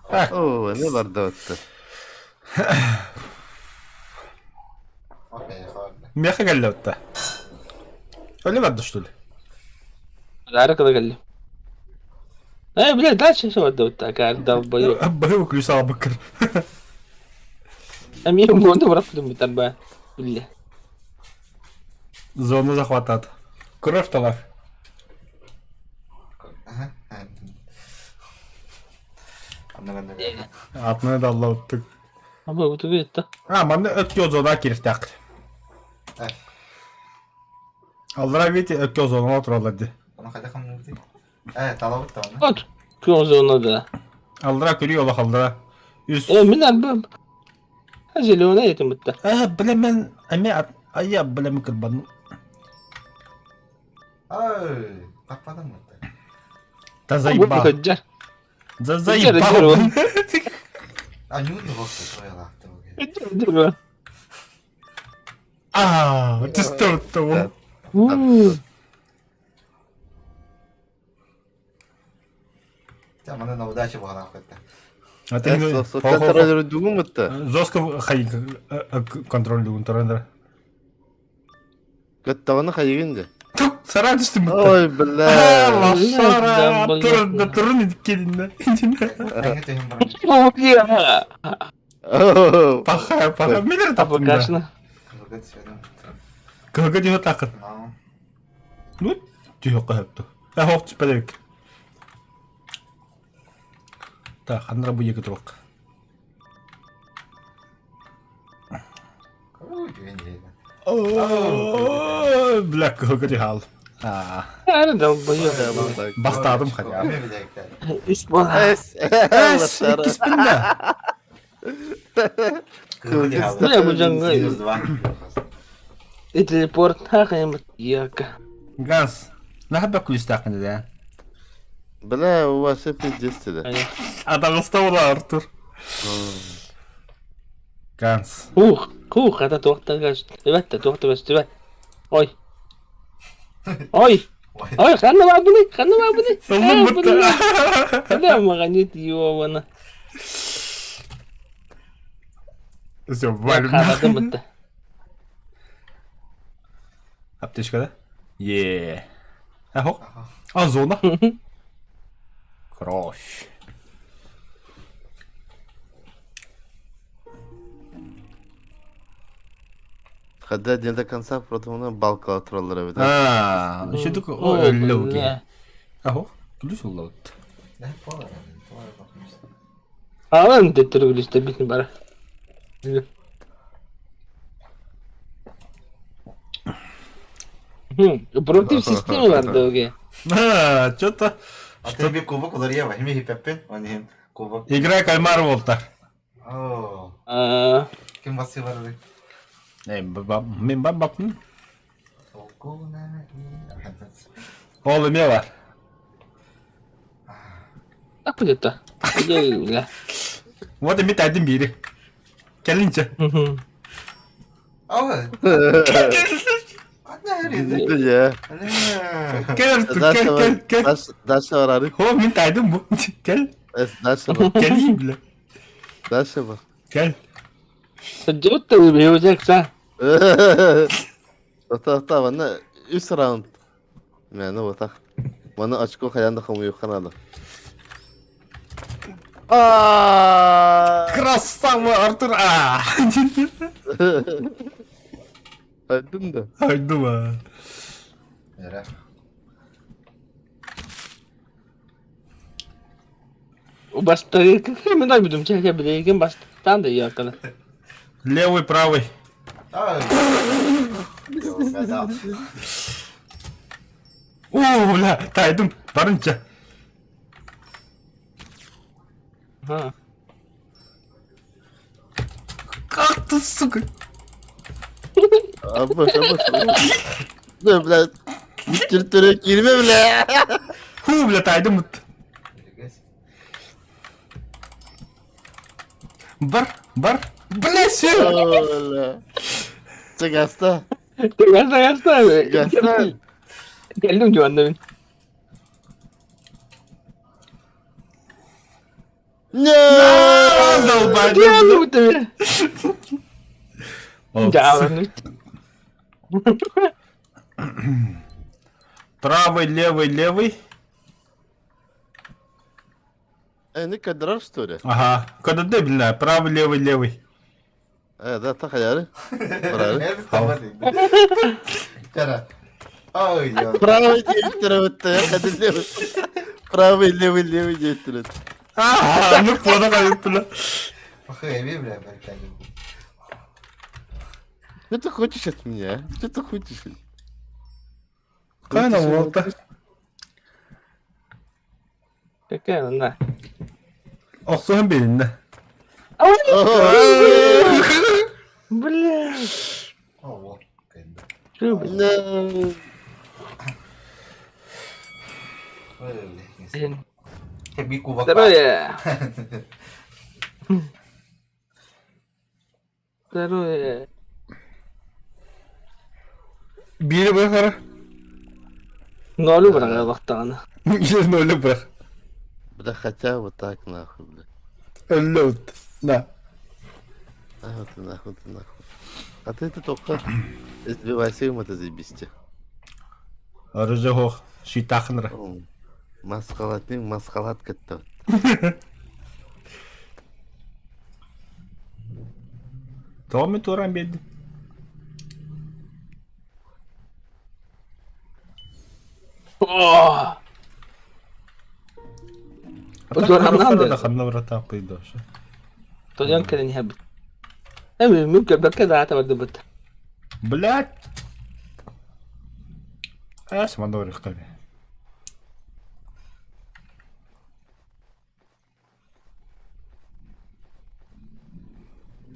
S4: О, не барды отты.
S2: Меха келли отта. Öyle vardı что ли?
S1: Ары кыда келли. Э, бля, дальше что вот так, долбоёб.
S2: Быһы ключ албыккыр.
S1: Эмиэ муонда бырахпытым бүтэн ба. Бля.
S2: Зону захватат. Кровь талар. Атны да алла оттук.
S1: Аба бу тугу этта.
S2: А, манна өткө зона киртак. Аллара видите өткө зона отуралар ди.
S1: От. Күн зона да.
S2: Аллара көрүү олох аллара. Үс.
S1: Э, мин арбам. Зеленый этим бутта.
S2: А, бля мен эме ая бля мен кырбан. Та заебал.
S1: Ходжар.
S2: За заебал. А, ты что того? А ты
S4: Контролер дугум это.
S2: Жестко хай контроль дугун турандыр.
S4: Көттөҕүнэ хайыгын дьэ.
S2: Тук, сарай түстүм бутта.
S4: Ой, бля.
S2: Лошара, турун, турун кеткенин. Паха, паха, милер таптым да.
S1: Апокашна.
S2: Кыһыгы дьиһэ такын. Ну, дьиһэ кыһыпту. Э, хоқ түспэдик. Так, ханра бу екі турук. О, бля, кыһыгы дьиһэ ал. А,
S1: Ары долбоёб.
S2: бастадым хотя.
S1: Үс бола.
S4: Эс,
S2: Эс, иккиспин да.
S1: Бля, бу жаңга. Телепорт хакым яка.
S2: Газ. Нахабба күлүстәкин да.
S4: Бля, у вас все пиздец да.
S2: Атагыста була Артур. Ганс.
S1: Ух, кух, ата туохтагаш. Эбэтте туохтагаш түбэт. Ой. Ой. Ой, ханна бабыны, ханна бабыны.
S2: Солдун бутта.
S1: Бля, маганит ёбана.
S2: Все, валим.
S1: Харадым бутта.
S2: Аптечка, да? Е. Ахо. А, зона. Кровь.
S4: Когда не до конца противно балка троллера бит.
S2: А, еще только
S1: О,
S2: логи.
S1: бля.
S2: Ахо. Күлүс уллабыт.
S1: Алан төттөрү битин бара. Против системы бар дауге.
S2: А, что-то.
S3: А ты би кубок улария, хими хипеппин, он хим кубок.
S2: Игра кальмар болта.
S3: О,
S1: А,
S3: ким басы барды?
S2: Э, мен баб бапын. Ол эме бар.
S1: так будет-то. Бля.
S2: Вот эми тайдым бири. Келинче.
S3: О,
S4: Я.
S2: Кел, Артур, кел, кел, кел.
S4: Дальше барары.
S2: Хо, мен тайдым бу. Кел.
S4: Эс, дальше бар.
S2: Келейин, бля.
S4: Дальше бар.
S2: Кел.
S1: Саджутта убьётся.
S4: Тоқта, тоқта, мана үс раунд. Мені отақ. Мана очко қаянда қылмай қанады.
S2: Красава, Артур. А.
S4: Айттым да.
S2: Айдым, а.
S1: Баста, мен айбыдым, чәкә билеген бастан да якына.
S2: Левый, правый. О, бля, тайдым. Барынча.
S1: Ха.
S2: Как ты, сука?
S4: Абыш, абыш. Да, бля. Түртүрө кирме, бля.
S2: Ху, бля, тайдым. Бар, бар. Бля, все.
S4: Бля. Чэ, гаста.
S1: Гаста, гаста.
S4: Гаста.
S1: Кэллим дьуонна мин.
S4: Нет!
S1: Долбоёб! Дьааланы.
S2: Правый, левый, левый.
S4: Э, не кадрар, что ли?
S2: Ага. Когда ты, бля, правый, левый, левый.
S4: Э, да, тахаяры. Барары.
S3: Кара. Ой, я.
S4: Правый диэбиттэрэ бытта, хады левый. Правый, левый, левый диэбиттэрэ.
S2: Ага, ну понял, бля.
S3: Похуй, бля, баркали.
S4: Что ты хочешь от меня? а? Что ты хочешь?
S2: Кайна уолта.
S1: Какая она?
S2: Охсуһан билиннэ.
S1: Бля.
S3: О, вот.
S1: Чё, бля?
S3: Блин.
S1: Здоровье. Здоровье.
S2: Биири бырах ара.
S1: Нолу быраҕа бахтаҕына.
S2: Нолу бырах.
S4: Бля, хотя вот так нахуй, бля.
S2: Өллө Да.
S4: А вот ты нахуй, ты нахуй. А ты это только избивайся им это заебись.
S2: Оружие хох. Шитахнра.
S4: Масхалат, масхалат кытта.
S2: Томи туран биэрдим.
S1: О! Турамнан да.
S2: Ханна братан кыйдоша.
S1: Тойон кэлэн иһэбит. Эми мүм көрбөккө даата бардыбыт.
S2: Блять. Эс мандорих таби.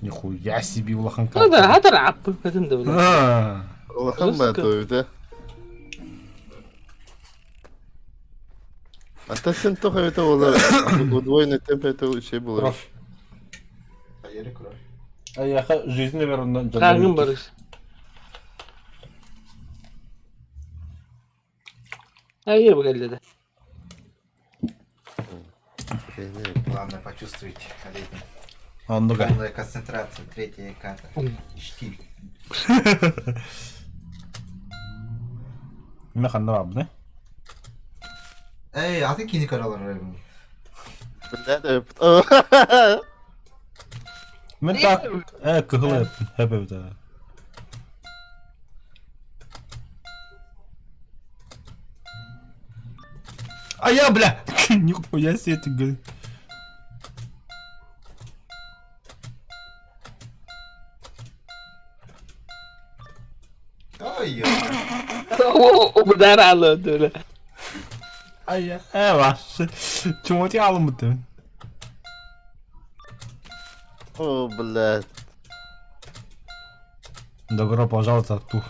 S2: Нихуя себе улахан
S1: Да, хатар аппы кэтин да бile.
S4: Улахан баа А ты сын только это было удвоенный темп это вообще было.
S2: Кровь.
S3: кровь.
S2: А я жизнь, наверное,
S1: Каагын барыс. Айы бу кэллэ да.
S3: Главное почувствовать летом.
S2: Оннуга.
S3: Полная концентрация, третья карта. Штиль.
S2: Мен ханна бабны.
S3: Эй, а ты кини каралар.
S4: Бля,
S2: Мен так э кыһыл хэп А я, бля! Нихуя себе ты, говорит.
S3: Ой,
S1: Удар алды.
S2: А я, э, ваш. Чего ты алым ты?
S4: О, блядь.
S2: Добро пожаловать, тух.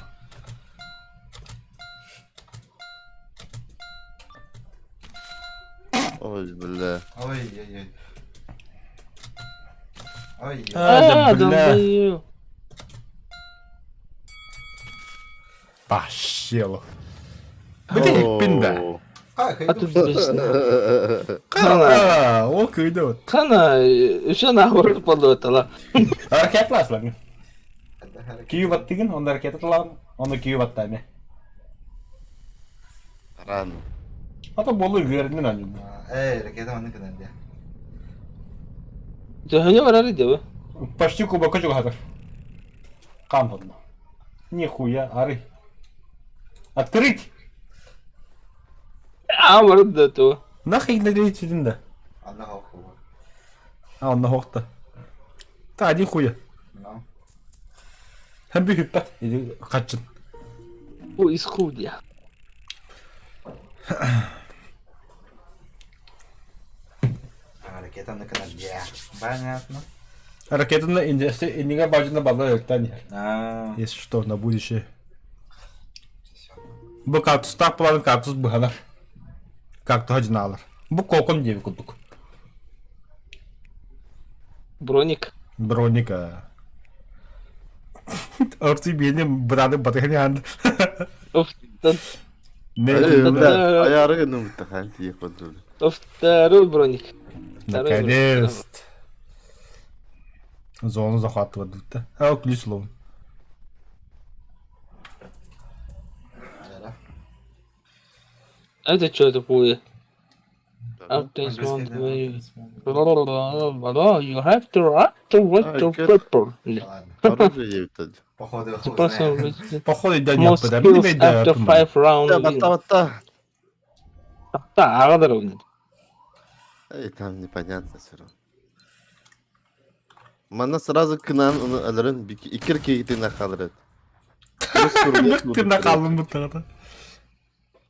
S4: Ой, бля.
S3: Ой-ой-ой. Ой,
S2: А, да, бля. Пощело. Бля, пинда.
S1: А тут бесна.
S2: А, о, кыйды.
S1: Хана, еще нахуй полуэтала.
S2: Ракета ласлан. Кию баттыгын, онда ракета талан, оны кию баттами.
S4: Рано.
S2: А то болу вернен они.
S3: Эй, ракета оны кыдан
S1: Төһөнө барар иде
S2: Почти кубака чугатыр. Кам Нихуя, ары. Открыть!
S1: А, барып то.
S2: Нахуй игнорить да.
S3: Анна хоху.
S2: А, он нахохта. Та, один хуя.
S3: Ну.
S2: Hem bir hüppet. Kaçın.
S1: У исхудя.
S3: Ракета на канале. Понятно.
S2: Ракетаны индесе инниге бажына бала öktен
S3: А.
S2: Если что, на будущее. Bu кактус так булан кактус быһалар. Кактус хажынаалар. Бу кокон диэби курдук.
S1: Броник.
S2: Броника. Орти биэни быраады батыһын яан.
S4: Аяры гынным хан тиек болду.
S1: Второй броник.
S2: Наконец-то. Зону захватывать да. А, ключ словно.
S1: Это что такое? You have to write to what to paper.
S4: Оружие
S3: Походу,
S2: Походу, да нет, подожди,
S1: after five rounds.
S4: Батта,
S1: батта. Аҕа ровно.
S4: Эй, там непонятно все равно. Манна сразу кынан оны алырын иккир кейтин халырыт.
S2: Тына қалдым бұттағыда.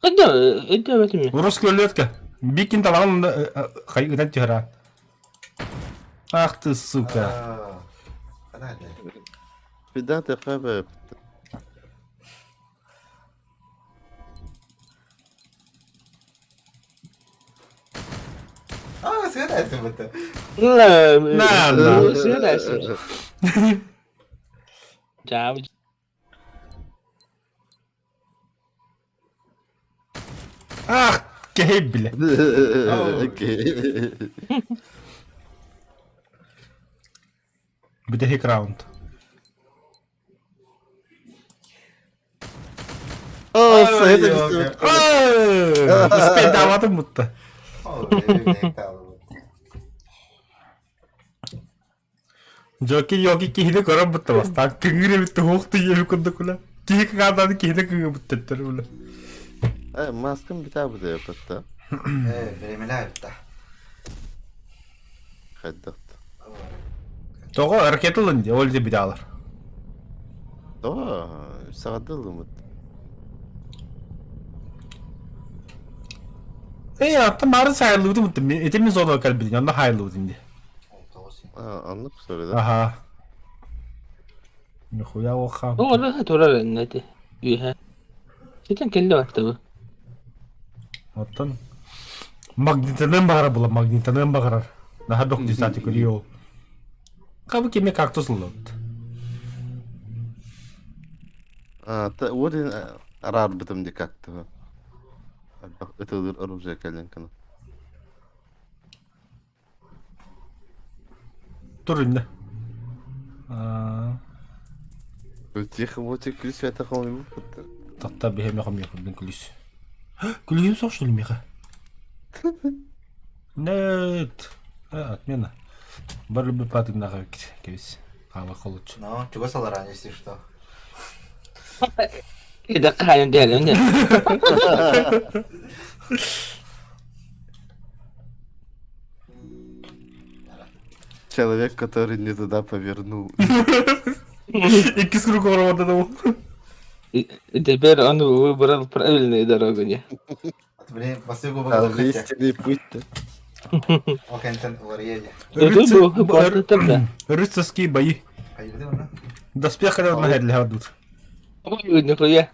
S1: Қайда, өйдө бетиме.
S2: Урус көлөткө. Бикин талагын хайгынан түһэрэ. Ах ты, сука.
S4: Фидаты хаба.
S3: А, света это.
S1: На,
S2: На, на.
S1: Света. Чао.
S2: Ах, кей, бля.
S4: Окей.
S2: Бүтэһик раунд.
S4: О, это
S2: Успейдаватым бутта. Жоки йоки киһини көрөн бутта бастаан кыҥыр эбит туһуох тыйыһы курдук ула. Киһи кыҥаатааны киһини кыҥы буттаттар ула.
S4: Э, маскам битаа бу да
S3: Э, беремелер да.
S4: Хайдахт.
S2: Тоҕо ракета ылын дии, ол дии битаалар.
S4: Да, саҕадылымыт.
S2: Эй, аттан баарын сайыллыбытым бутта. Ити мин зонага кэлбитин, онно хайыллыбытым дии.
S4: Аннык söyledi.
S2: Аха. Нихуя оха.
S1: Ол турар эннети. Үһэ. Ситен келли баттыбы.
S2: Оттон магнитанын баҕара була, магнитанын баҕарар. Наһаа док десати көрүү ол. Кабы кеме кактус ыллыбыт.
S4: А, та вот араарбытым ди как-то. Ытылыр оружие кэлэн кына.
S2: Тур инне. Аа,
S4: Тихо, вот и ключ это холм.
S2: Татта биһиэм хомьяхын күлүс. Күлүһүм суох что ли миэхэ? Нет. Отмена. Бар люблю патыгнаха кебис. Хаама холуч.
S3: Ну, чего саларан, если что.
S1: Ида кайын диэлем не.
S4: Человек, который не туда повернул.
S2: Иккис круг орвода да
S1: Теперь он выбрал правильную дорогу, не?
S3: Блин, посылку
S4: А
S3: был
S4: истинный путь-то.
S2: Рыцарские бои. Доспех на для дут.
S1: Ой, нихуя.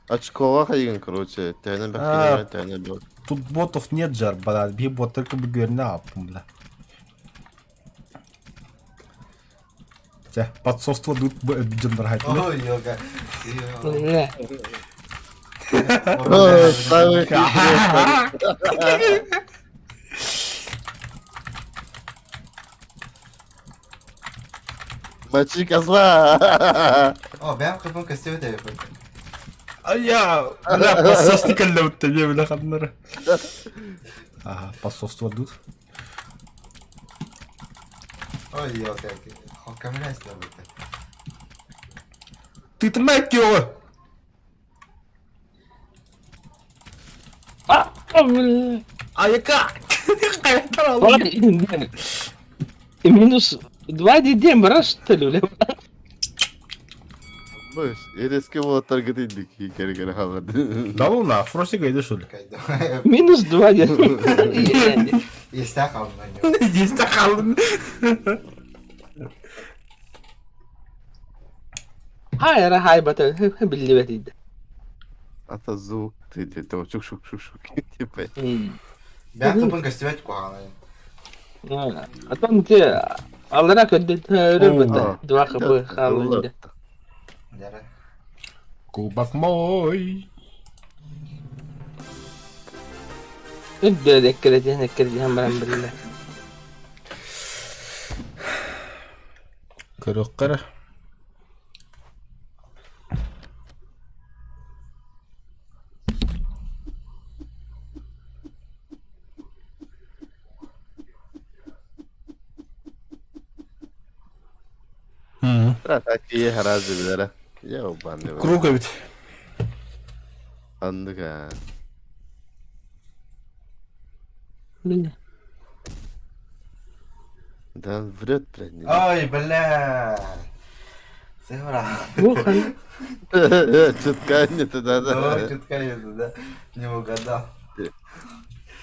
S4: Очкова хайган, короче. Тайна бахтина, тайна бах.
S2: Тут ботов нет жар, брат. Би бот только бигерна бля. Тя, подсоство дут бджендер хайт.
S3: Ой, ёга.
S1: Бля.
S4: Самый Мочи козла!
S3: О, бэм кыпын көстүбүт эбит.
S2: А я, бля, подсосни кэллэбит тебе, бля, ханнара. Ага, подсоство дут.
S3: Ой, ёга. Хокамлясь да бит.
S2: Ты ты мать его!
S1: А, бля.
S2: А я как?
S1: Минус 2 дедем, раз что ли, бля?
S4: Быш, резко было таргетинг, кere халады.
S2: Да ну на, фросик иди что ли?
S1: Минус 2 дедем.
S3: Есть халын.
S2: Есть халын.
S1: Хай, ра хай бата, билли бит.
S4: Ата звук, ты ты то шук шук шук шук типа.
S3: Бэм кыпын көстүбүт куһаҕан.
S1: А там те алара көддөт өрөбөт. Два хб халын.
S3: Дьэрэ.
S2: Кубок мой.
S1: Үрдүөр эккирэтиһэн эккирэтиһэн баран биллэ.
S2: Көрүөххэ эрэ.
S4: Такие гораздо билэрэ. Я убанный.
S2: Круг эбит.
S4: Аннык аа.
S1: Бля.
S4: Да он врет, блядь. не-
S3: Ой, бля. Цифра.
S1: Бухан.
S4: Чутка не туда,
S3: Да,
S4: да.
S3: чутка я туда не угадал.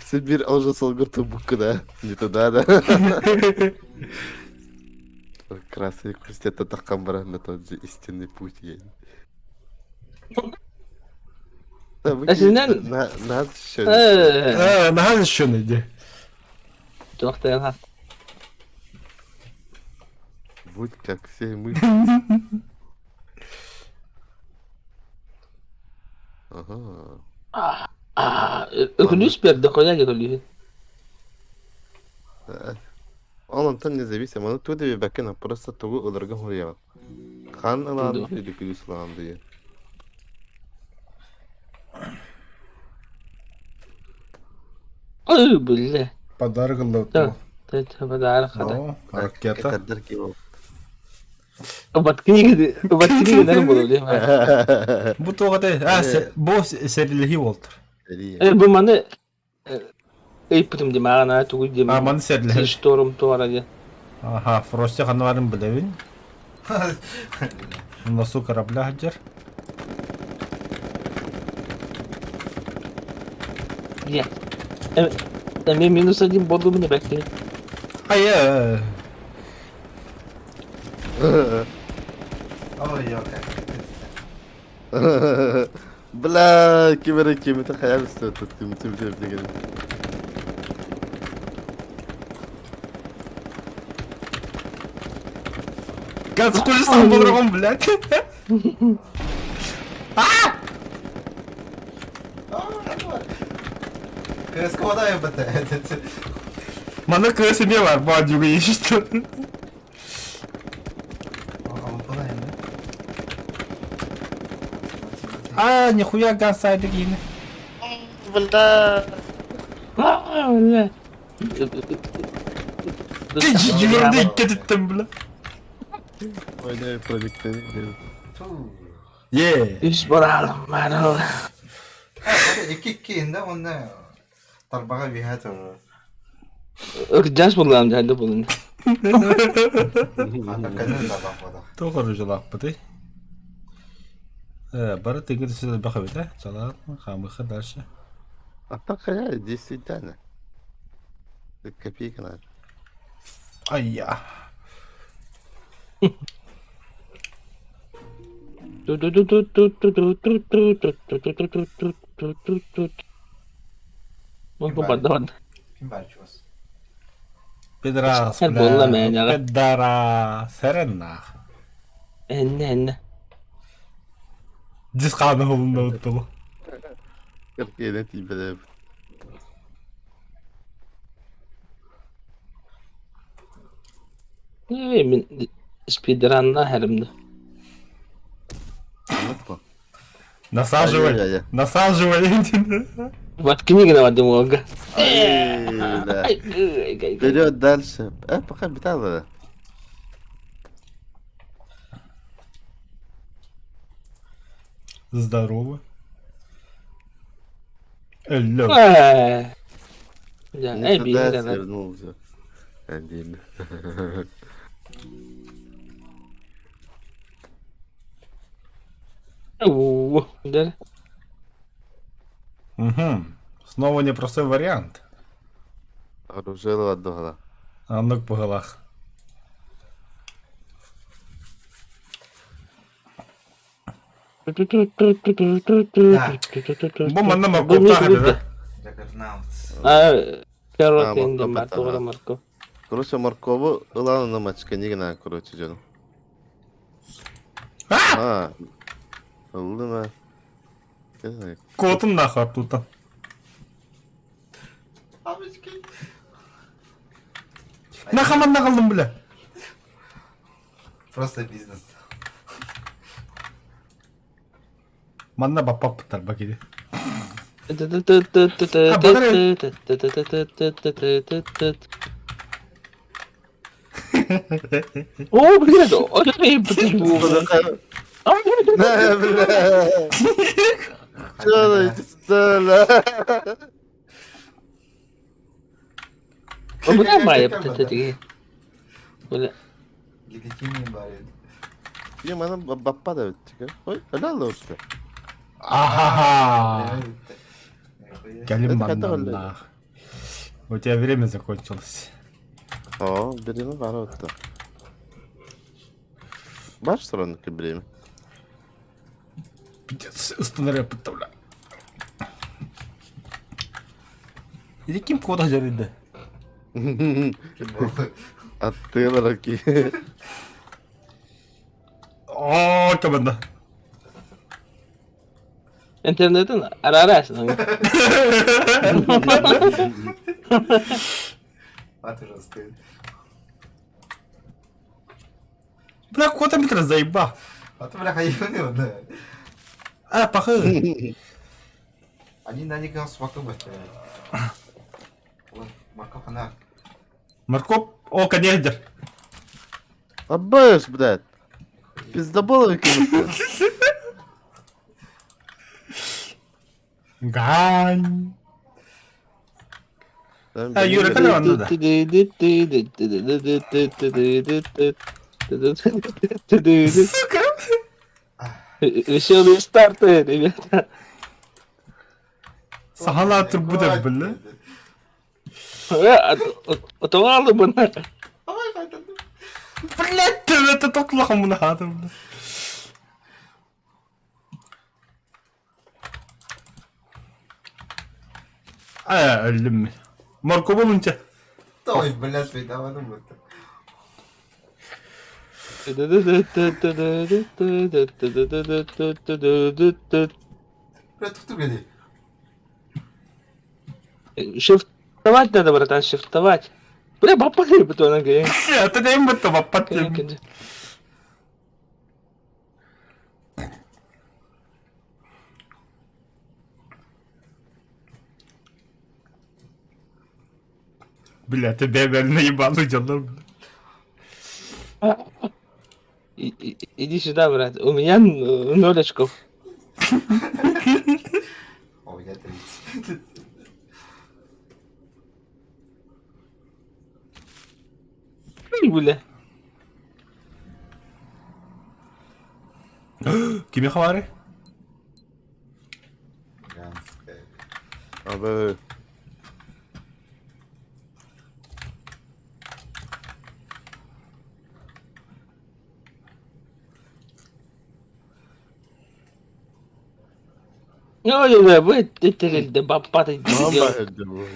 S4: Сибирь уже солгурту букку, да? Не туда, да? Красный крест это такамбран, на тот же истинный путь едет. Да, вы
S1: Эсинен-
S4: на, нас еще.
S1: Э,
S2: Э, наһаа еще иди.
S1: туохтайга.
S4: Будь как все мы. Ага.
S1: Өкүлүс берді қоя көлү.
S4: Э, Он онтон независим, аны ту деби бәккен просто тугу ылырган хуруйаҕын. Хан ылаан или күлүс ылаан дии.
S1: Ой, бля.
S2: Подарок
S1: Да.
S2: ыллыбыт.
S1: Подарок хата.
S2: О, ракета.
S4: Катардар киво.
S1: Убаткини убаткини генер болу дии.
S2: Бу туоҕа а бу сэрилэһии буолтар.
S1: Э, бу маны ыйпытым дии маҕана тугуй дии.
S2: А маны сэрилэһэр.
S1: Шторм туора дии.
S2: Аха, Фрости ханна барын билэбин. Носу корабля сылдьар.
S1: Дии. Эми минус один болду мне бәкки.
S2: Ай,
S3: Ой, ёка.
S4: Бля, ким эрэ кимити хайа үстэ тим тим тим деген.
S2: Газ хуй по-другому, блядь.
S3: Кыска бата.
S2: Маны кыыс эмиэ бар, баадьуга ешті. А, нихуя газ сайды киини.
S4: Бля.
S1: А, бля.
S2: Жүгірді икки бля.
S4: Ойнай проникновение.
S2: Е.
S1: Үс баралым бар.
S3: Икки икки инде онна тарбаға биһэ турар.
S1: Ыржас булам жайды булун.
S3: Ата кэнэн тарбах бода.
S2: Тоғыр жылаппыты. Э, бары тегір сіз бақы бит, Чалар, хамыха дальше.
S4: А так хайа, действительно. Копейка надо.
S2: Ай-я.
S1: Бу бадон.
S3: Ким бар чугас?
S2: Пидорас,
S1: Сэр буолла мээнэҕэ.
S2: Пидорас, сэрэннах.
S1: Энне энне.
S2: Дис хааны холунна уттулу.
S4: Кыркыйна тиийбэтэ.
S1: Э, мин спидранна хәримди.
S4: Анатко.
S2: Насаживай.
S4: Ай-яй-яй.
S2: Насаживай.
S1: Вот книга на Ольга.
S4: Ай, да. Вперед дальше. Э, пока битала.
S2: Здорово. Алло.
S1: Я,
S4: Не
S1: эй,
S4: туда
S1: би,
S4: свернул все. Один.
S1: У, да.
S2: Угу. Снова непростой вариант.
S4: Оружие отдала.
S2: А ну по голах. Бу манна морковтаах этэ да?
S3: Джаггернаут.
S1: А,
S4: А,
S1: карот инде
S4: морковь
S1: мартугара
S4: это, ага.
S1: морковь.
S4: Короче, моркову ылан на мачка не гна, короче, дьону. А! Ыллым а.
S2: Куотун нахуй оттуттан. Нахаман нагаллым бля.
S3: Просто бизнес.
S2: Манна баппаппыттар бакиди.
S1: О, блядь, он
S4: Не, бля. Что это?
S1: Бля, моя птатыги. Бля.
S3: Легитимный барин.
S4: Е, мана баппа да бит. Ой, ала лорса.
S2: Ахаха. Кэлим
S4: Это
S2: манна.
S4: который-
S2: нах. У тебя время закончилось.
S4: О, береме бар отта. Бар сторонники время.
S2: Пиздец, устанаря подставля. Или ким кода жарыды?
S4: Аттылар ки.
S2: О, команда.
S1: Интернетин арарасың.
S3: Аты жесткая.
S2: Бля, кота метр заеба.
S3: А ты, бля, хайваны, да.
S2: А, похуй.
S3: Они на них нас вокруг Марков она.
S2: Маркоп, о, конечно.
S4: Абыш, блядь. Пиздобол выкинулся.
S2: Гань. А, Юра, когда он надо? Сука.
S1: Веселые старты, ребята.
S2: Сахала турбуда, бля.
S1: Отовалы бы на.
S2: Блядь, ты это токлахом мунахата, бля. А, өллүм. Моркобу мунча.
S3: Той, блядь, давай ну будто. Бля, тут ты, блядь.
S1: Шифтовать надо, братан, шифтовать. Бля, бапали бы то она говорит.
S2: Это не будто баппат. Бля, тебя реально наебану дела, бля.
S1: Иди сюда, брат. У меня ноль очков.
S3: У меня 30.
S1: Ой, Бля.
S2: Кими хавары?
S3: Ганская.
S4: Абы.
S1: Ну, бля, вы ты баппаты.
S4: Мама öldü.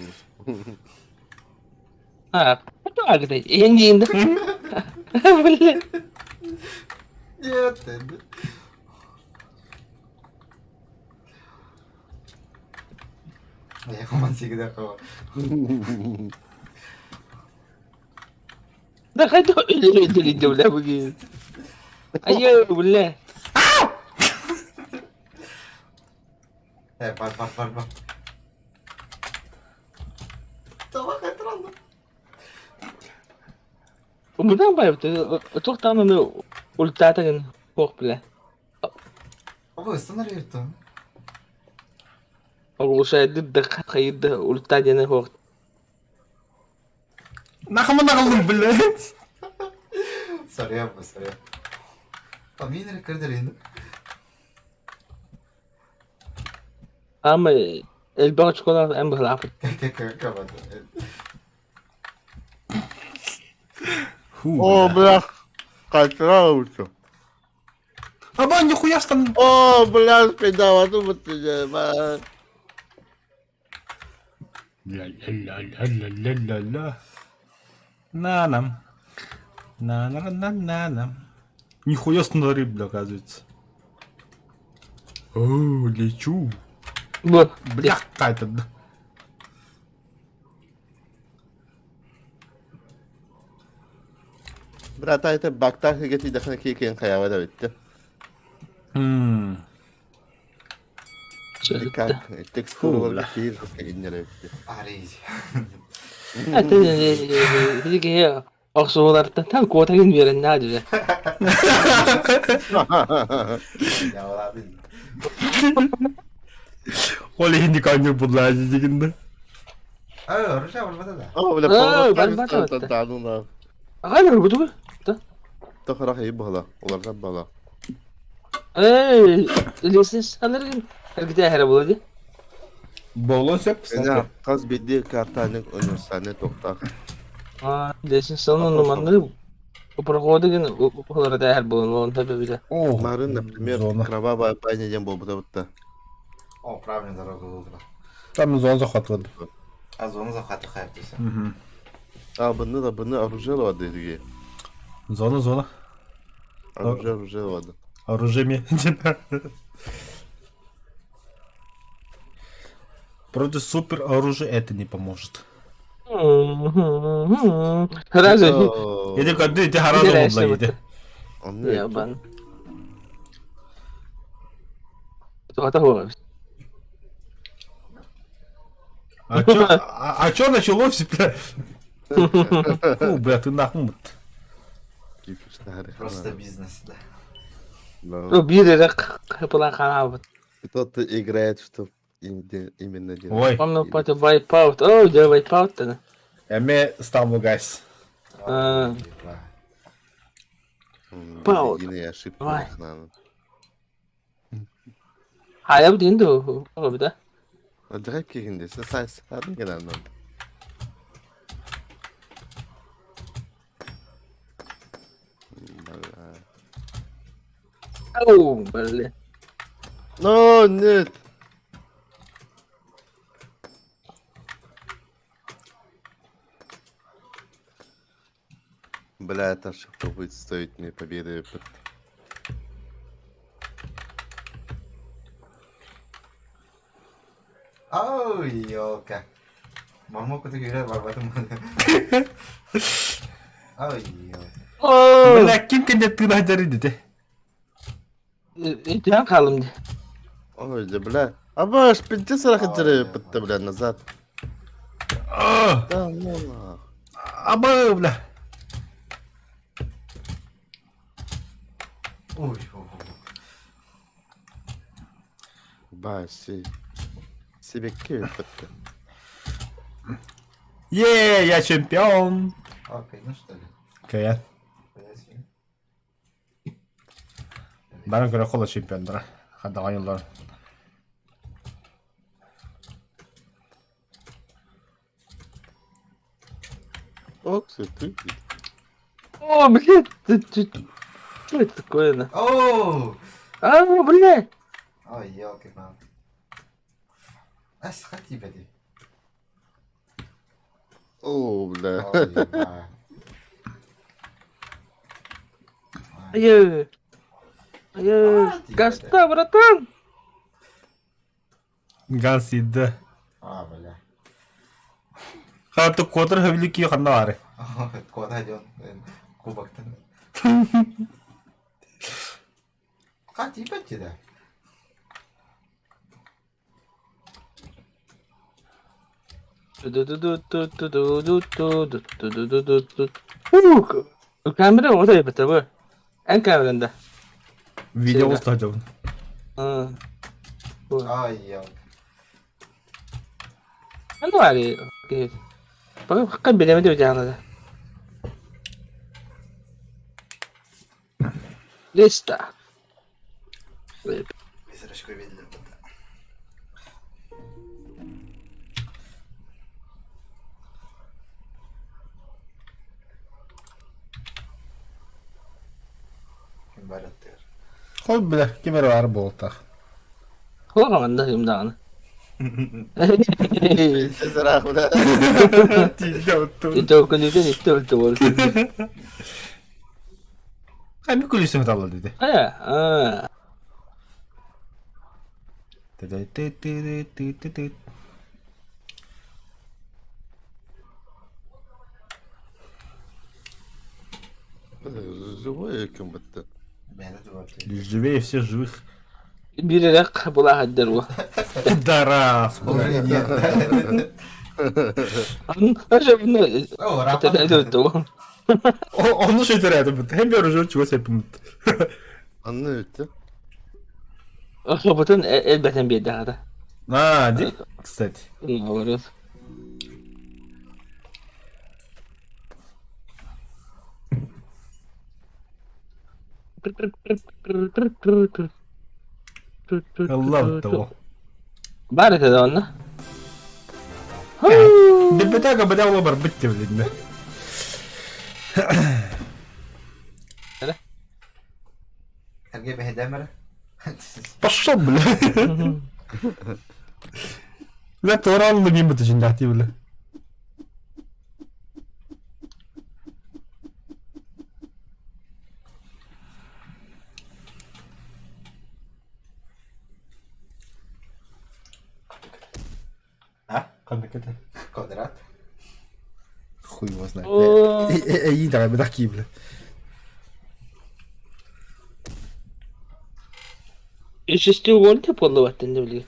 S1: А, так, я не Бля.
S3: Нет, ты. Я хуман всегда хова.
S1: Да хоть или бля, выглядит. А я, бля.
S3: Бар, бар, бар, бар. Давай, хайтралда.
S1: Мыдан байып, тоқтағын ультатығын қоқ, бля.
S3: Абы, сценарий там.
S1: Оглушайды да қайырды ульта дені қоқ.
S2: Нахамы нағылдым, блядь.
S3: Сорри, абы, сорри. А мин рекордер
S1: Ама элбәҕ школа эн быһылаапыт.
S3: Как
S2: Фу,
S4: О,
S2: бля.
S4: бля. Качра uçtu.
S2: Аба, нихуя стан.
S4: О, бля, спидава, ну вот ты, ба.
S2: Ля-ля-ля-ля-ля-ля-ля. На-нам. На-на-на-на-нам. Нихуя снарыб, бля, оказывается. О, лечу.
S1: Бу.
S2: Бля, какая-то.
S4: Брат, это бактах егети дахна кикен хаява да битти.
S2: Мм.
S4: Как текстуралар киир иннere битти.
S3: Арий.
S1: Ити охсуулартан там куотагын биэрэн наадьы.
S3: Явалабын.
S2: Ол иһин диканьы буллаа дигинде.
S3: Ай, оружие барбата да.
S4: О, бля,
S1: Aa,
S4: полностью
S1: ben bakmadım.
S4: таануна.
S1: Аҕай бутугу.
S4: Тохорах и бала, улардан бала.
S1: Эй, лесес алыргын. Эргите хара болады.
S2: Болон сөп,
S4: Эне
S2: кстати.
S4: хас биирдии картаны универсальный тохтаах.
S1: Аа, лесен санын манны проходыгын олар да хар болон, он таби биле.
S2: О,
S4: Марын, например,
S2: зона.
S4: кровавая баня диэн буолбута бутта.
S3: О, правильно дорогу выбрал.
S2: Там зона захватывали.
S3: А зону захваты хайптыся.
S2: Угу.
S4: А, быны да быны оружие лады дии.
S2: Зона, зона.
S4: Оружие, оружие лады.
S2: Оружие мне. Против супер оружия это не поможет.
S1: Сразу.
S2: Иди кады, иди харазу
S1: Интересно
S2: булла иди.
S4: Онну
S1: Ябан. Тугата хуа.
S2: А чё, а, а чё началось, бля? Фу, бля, ты нахуй.
S3: Просто бизнес, да.
S1: Ну, биир эрэ кыпыла хараабыт.
S4: Кто-то играет, что именно делать.
S2: Ой,
S1: Онно против Wipeout. О, дьэ Wipeout тана.
S2: эме ставлю, гайс.
S1: А. Пау.
S4: Единые ошибки.
S1: Давай.
S4: надо.
S1: Хайа бит инде о да.
S4: Acayip keyifli. Sen sen gelen lan.
S1: Оу, блин.
S4: No, нет. Бля, эта ошибка будет стоить мне победы.
S3: Ой, елка. Мама куда играет, барбатым. Ой, елка.
S1: О,
S2: Бля, ким кенде ты нахдары дите?
S1: Итян хаалым дии.
S4: Ой, да бля. Абаш, пинте сарах
S3: Ой,
S4: бля, назад.
S2: А,
S4: Да, ну нах.
S2: Аба, бля.
S3: Ой, ой, ой.
S4: Баси. Себе кепетка.
S2: Е, я чемпион.
S3: Окей, ну что ли.
S2: Кая.
S3: Подожди.
S2: Бары көрө кола чемпиондара. Хадаган йыллар.
S4: Ок, ты.
S1: О, блин, ты, ты, что это такое, на?
S3: Оу!
S1: А, блядь.
S3: Ой, елки мам. А, схоти, блядь.
S4: О, бля.
S3: Ой, ба.
S1: Ай, ай, гаста, братан.
S2: Газ иді.
S3: А, бля.
S2: Хаты котыр хөвлү ханна бары.
S3: Куда идет? Кубок-то. Хоти, блядь, да.
S1: Ух, камера вот это бу. Эн камеранда.
S2: Видео устадым.
S1: А.
S3: Ой, елка.
S1: Аны бары. Бак билеме деп жаалады. Листа.
S3: Визрачку видели. Ким бараттыр.
S2: Хой бля, кемер бар болтах.
S1: Холаманда юмдаганы.
S4: Пинте сарах, бля.
S2: Тиде отту.
S1: Итокулүден итте өлтө болду.
S2: Хами күлүсүн талла диде.
S1: А.
S4: Живой ким бытты.
S2: Живее всех живых.
S1: Биирэрэх булаһаддар уо.
S2: Пидорас,
S3: Уже нет.
S2: Onu şeyler бит. Hem bir уже чего сепимит.
S4: Анны өттө.
S1: Роботун элбэтэн биэрдэҕэ
S2: А, ди, кстати.
S1: Наоборот.
S2: Allah того.
S1: Баар этэ да онно.
S2: Билбэтэ бэдэ ола барбыт диэбилиннэ.
S3: Эргэ бэһэдэмэр.
S2: Пошел, бля. Бля, туораллы мин буту жиндаати, бля.
S3: А?
S2: Ханнык этэ?
S3: Квадрат.
S2: Хуй его знает. Эйин даҕа бэдэх кии, бля.
S1: Шестиугольник буоллубаттын да билигин.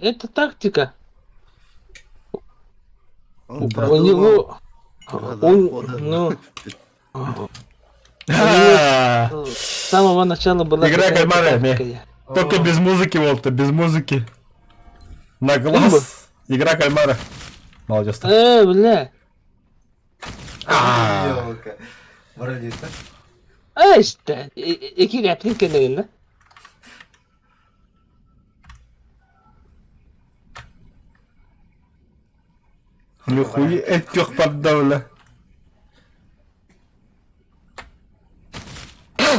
S1: Это тактика. У него... Он, ну... С самого начала была...
S2: Игра кальмара, Только без музыки, Волта, без музыки. На глаз. Игра кальмара. Молодец.
S1: Бля.
S3: Елка. Вроде
S1: Э, Эки реплик кэннигин
S2: Нихуя, этих поддавля.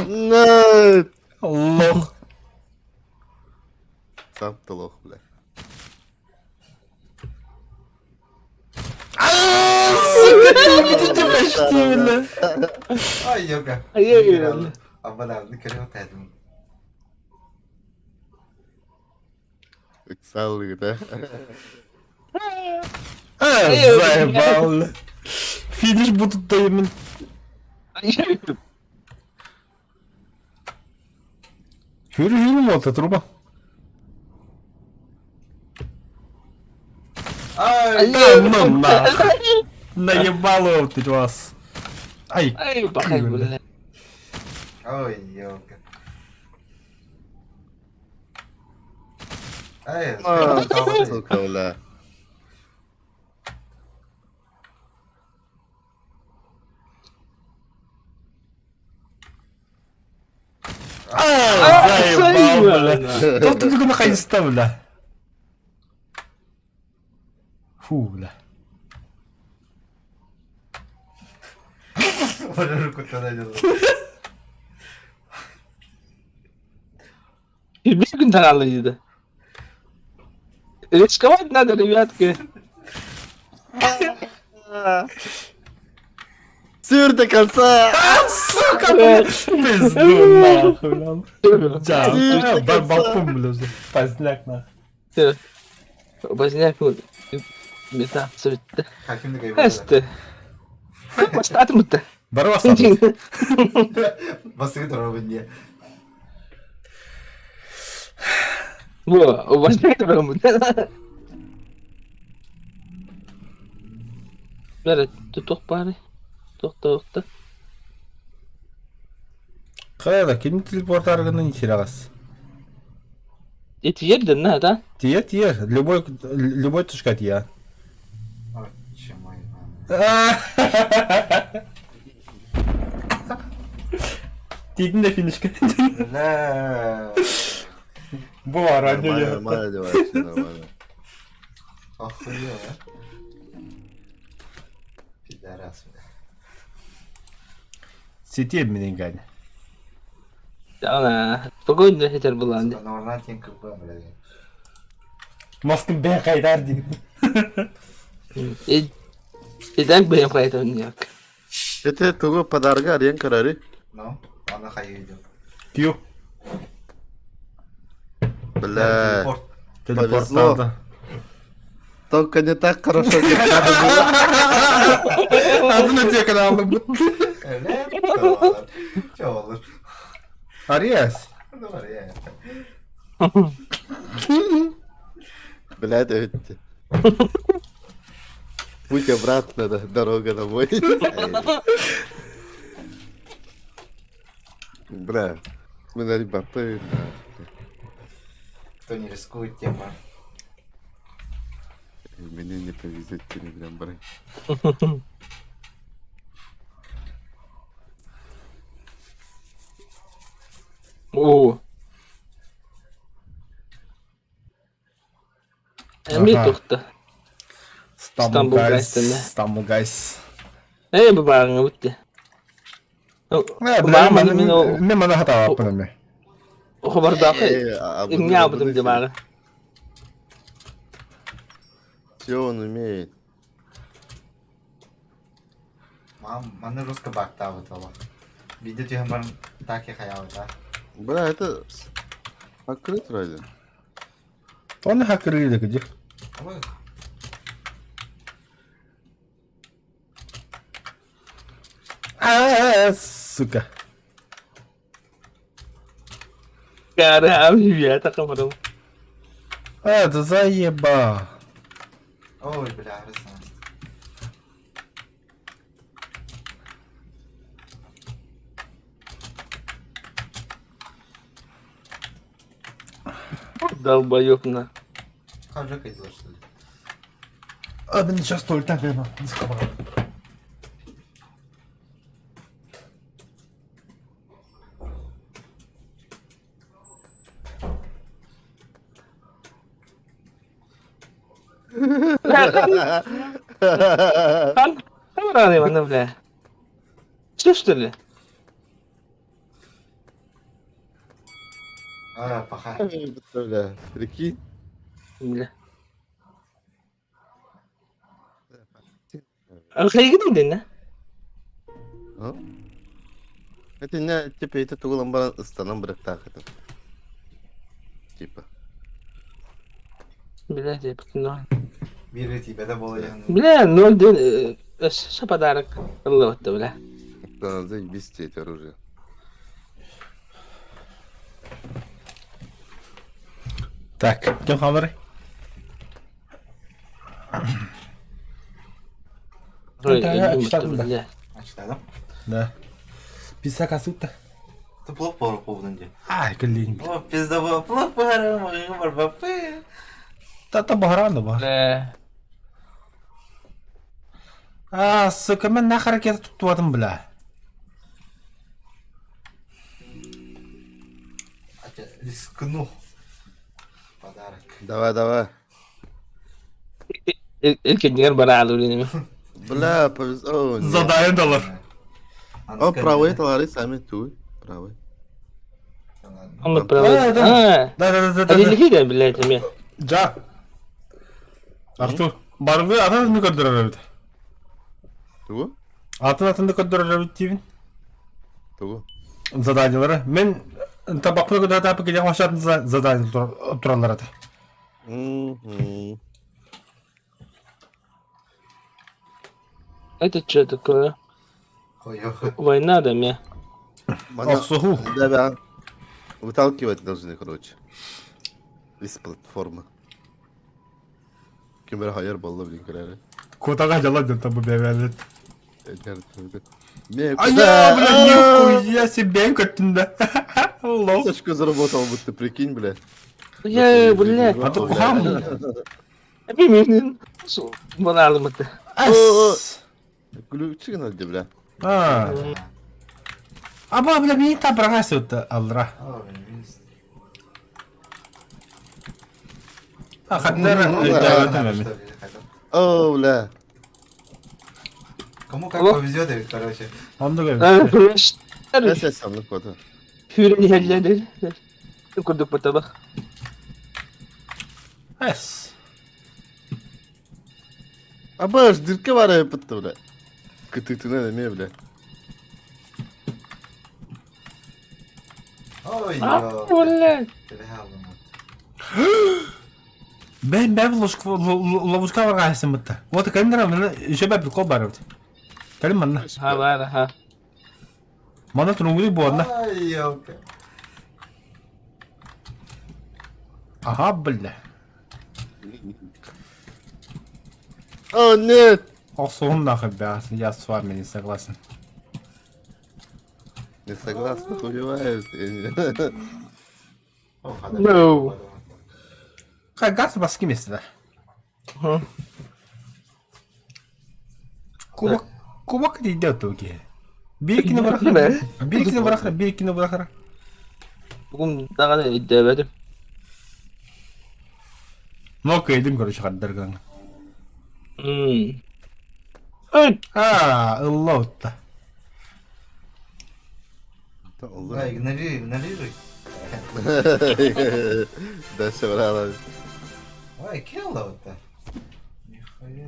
S4: Нет!
S2: Лох.
S4: Сам ты лох, бля.
S2: Сука, ты почти, бля.
S3: Ай, елка.
S1: Ай,
S3: Абадан, кэлэм
S4: Ыксаллы, да?
S2: А, заебал. Финиш будут именно. Хүрү хүрү молта труба.
S3: Ай,
S2: Да ну нахуй. Наебало ты вас. Ай.
S1: Ай, бахай, бля.
S3: Ой, елка. Ай,
S4: Сука, бля.
S2: А, заебал, бля. Тут ты только нахайста, бля. Фу, бля.
S3: Руку туда делал.
S1: Bir gün taralıydı. Рисковать надо, ребятки.
S4: Сыр до конца!
S2: Сука, бля. Пизду нахуй, бля. Да, барбапум, бля, поздняк, нахуй.
S1: Поздняк, метаться битте.
S3: Хакимди кайбы.
S1: Эсте. Бастатым битте.
S2: Барбасан.
S3: Басыгы турабын не.
S1: Бу, бастак турабын. Бәрі, тух бары. Тохта, тохта.
S2: Кайда, ким телепорт арганы нихерагас?
S1: Тиер на, да?
S2: Тиер, тиер, любой, любой точка тия.
S3: Отче мой.
S2: Тидин да финишка.
S3: Бля.
S2: Була радио.
S4: Нормально, нормально девайся, нормально.
S3: Охуела. Раз.
S2: Ситиэм мин Ганя.
S1: Ана, спокойно хитер булан.
S3: Норнан тен кырбам блядь.
S2: Москва бэйэ хайдар диир.
S1: Итак бэйэм хайдar
S4: Это тугу подарга арыйан көрөрүй?
S3: Ну, аны хайыы
S2: Кью.
S4: Бля.
S3: Телепорт.
S2: Телепортаата.
S4: Только не так хорошо, как надо было.
S2: Атын өтүө каналым.
S3: Че olur?
S2: Ариас.
S3: Ну, var ya.
S4: Блядь, это... Путь обратно, да, дорога домой. Бля, мы на ребята.
S3: Кто не рискует, тем бар.
S4: Мне не повезет, телеграм, брат.
S1: Оо. Эми тухта.
S2: Стамбул
S1: guys.
S2: Стамбул guys.
S1: Ээ бу баарыңа бүтте.
S2: Мен мана хатааппын эми.
S1: Хобардаахы. Эмне абытым дебары.
S4: Все он умеет.
S3: Мам, маны русска бактабыт ола. Видео түһэн баран так и хаябыт, а.
S4: Бля, это... Открыт разве?
S2: Он хакерли где?
S3: Ой,
S2: А, сука.
S1: Кара, я такамарым.
S2: А, да заеба.
S3: Ой, бля, рысна.
S1: Долбоёб на.
S3: Хажак идет, что ли?
S2: А, блин, сейчас только так,
S1: Хан, Ивановна, бля. Что, что ли?
S3: А, паха.
S4: Бля, прикинь.
S1: Бля. Хайгын ден,
S4: А? Это не, типа, это тугулан баран ыстанан бырыктаах это. Типа.
S1: Бля, типа, ну.
S3: Бири тебе да бола яны.
S1: Бля, ноль ден, ша подарок. Ыллыбытты, бля.
S4: Да, заебись тебе эти оружие.
S2: Так, кем хамыр?
S1: Бля.
S3: Açtı
S2: Да. Писа касутта.
S3: Ты плох по поводу де.
S2: Ай, блин.
S3: О, пизда была, плох по бар бапы.
S2: Та-та баграна бар.
S1: Бля.
S2: А, сука, мен нахер ракета туттубатым, бля.
S3: Рискну. Подарок.
S4: Давай, давай.
S1: Илкендигер бара алуу
S4: Бля, повезло. О, нет.
S2: Задаем доллар.
S4: О, правый товарищ, сами туй. Правый.
S1: Он правый.
S2: Да, да, да, да, да.
S1: Адилихи блядь, эме.
S2: Жа. Артур, барбы атын атыны көрдөрөр эбит.
S4: Тугу?
S2: Атын атыны көрдөрөр эбит диибин.
S4: Тугу.
S2: Заданиялары. Мен табакпын көрдөрө тапы келе башатын задание тураллар ата.
S4: Мгм.
S1: Это что такое?
S3: Ой,
S1: Война да ме.
S4: Мана-
S2: Охсуху.
S4: Да, да. Выталкивать должны, короче. Из платформы. Кемер хайыр балла блин көрәрі.
S2: Кутага жалап деп табы бебелет.
S4: Не,
S2: А я, бля, нихуя себе көттүм да. Лол.
S4: Точку заработал, будто прикинь, бля.
S1: Я, бля.
S2: А то кухам.
S1: Мен бана алымыты.
S2: Ас.
S4: Ключик надо, бля.
S2: А. Аба, бля, мен табырга сөтті алра. А, хаттар өтөмөм.
S4: О, бля.
S3: Кому как повезет, короче.
S2: Оннук эбит.
S4: Эс оннук буолар.
S1: Сүүрэн иһэллэр. Курдук бутабах.
S2: Эс.
S4: Абаш, дырка баар эбит бля. Кытыытынан эмиэ бля.
S3: Ой,
S1: Бля.
S2: Бэм бэм ловушка баргаайсын бытта. Вот кэлин мына үчөбэ прикол бар эбит. Кэлин манна.
S1: Ха бар ха.
S2: Манна турунгуй буолла.
S3: Ай, елка.
S2: Ага, бля.
S4: О, нет!
S2: Охсуһун нахуй, бля, я с вами не согласен.
S4: Не согласна, убивают.
S1: No.
S2: Газ баски место. Кубок, кубок идет туги. Биркини бырахара. Биркини бырахара, биркини бырахара.
S1: Бүгүн даҕаны өйдөөбөтүм.
S2: Но кыайдым, короче, хаддарган. А, ылла утта.
S3: Да, игнорируй, игнорируй.
S4: Дальше брала.
S3: Ой, килла вот так.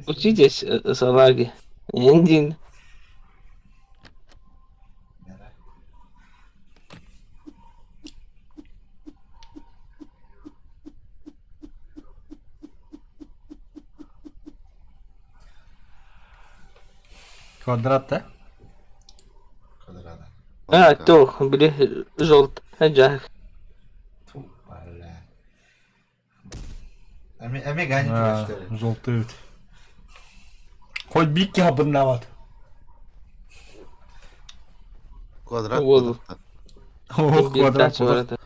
S1: Учитесь, салаги. Эндин.
S2: Квадрат, да?
S3: Квадрат.
S1: А, туох, били, желт, дьаһах.
S3: Ту, бля. Омега что ли?
S2: Желтый. Хоть бикки хабыннават.
S4: Квадрат.
S1: Уол.
S2: О, квадрат.
S1: Квадрат.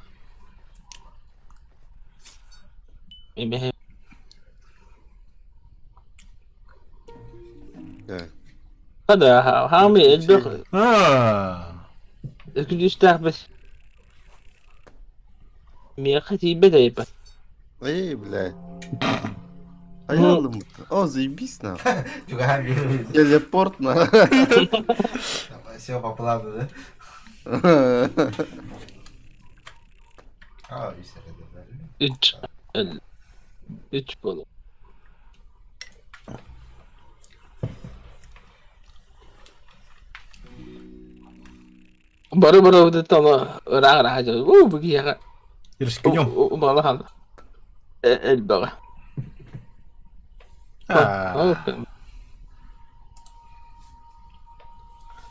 S1: Эбэһэ. Хада, хаамый элбэх күдьүстээх Миэхэ тиийбэт эйбэт.
S4: Эй, блядь. А я думаю, о, заебись на. Телепорт на.
S3: Все по плану, да? А,
S1: Үч. Үч буолуо. Бары барыбытыттан ыраах ыраах дьон уу бу киһиэхэ
S2: Иришкинем.
S1: убалахан элбэҕэ.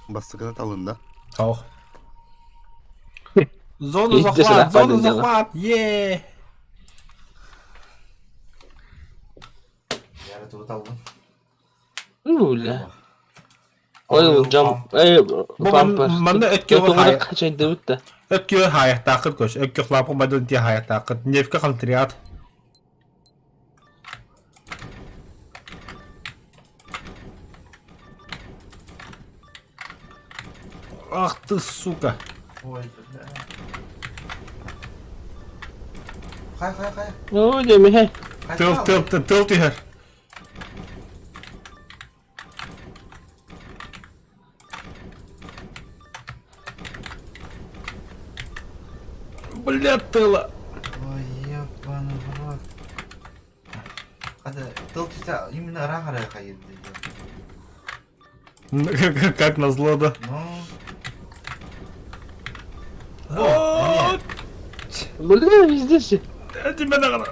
S4: Бастакына талында.
S2: Суох. Зону захват, зону захват, е!
S3: Я тугу талдым.
S1: Бля. Ой, жам, эй, бампер.
S2: Манна өткө
S1: хачайдыбыт да.
S2: Өткө хайахтаакыт көш, өткө хлапы мадын ти хайахтаакыт. Нефке халтриат. Ах ты, сука.
S3: Ой, бля. Хай, хай, хай.
S1: Ну, деми,
S2: Тыл, тыл, тыл, тыл түһэр. Бля, тыла.
S3: Ой, ебаный в рот. Хата, тыл түстэ именно ыраах арай хайырды.
S2: Как назло, да?
S3: Ну.
S2: О,
S1: Бля, везде все.
S2: Тебя нагнал.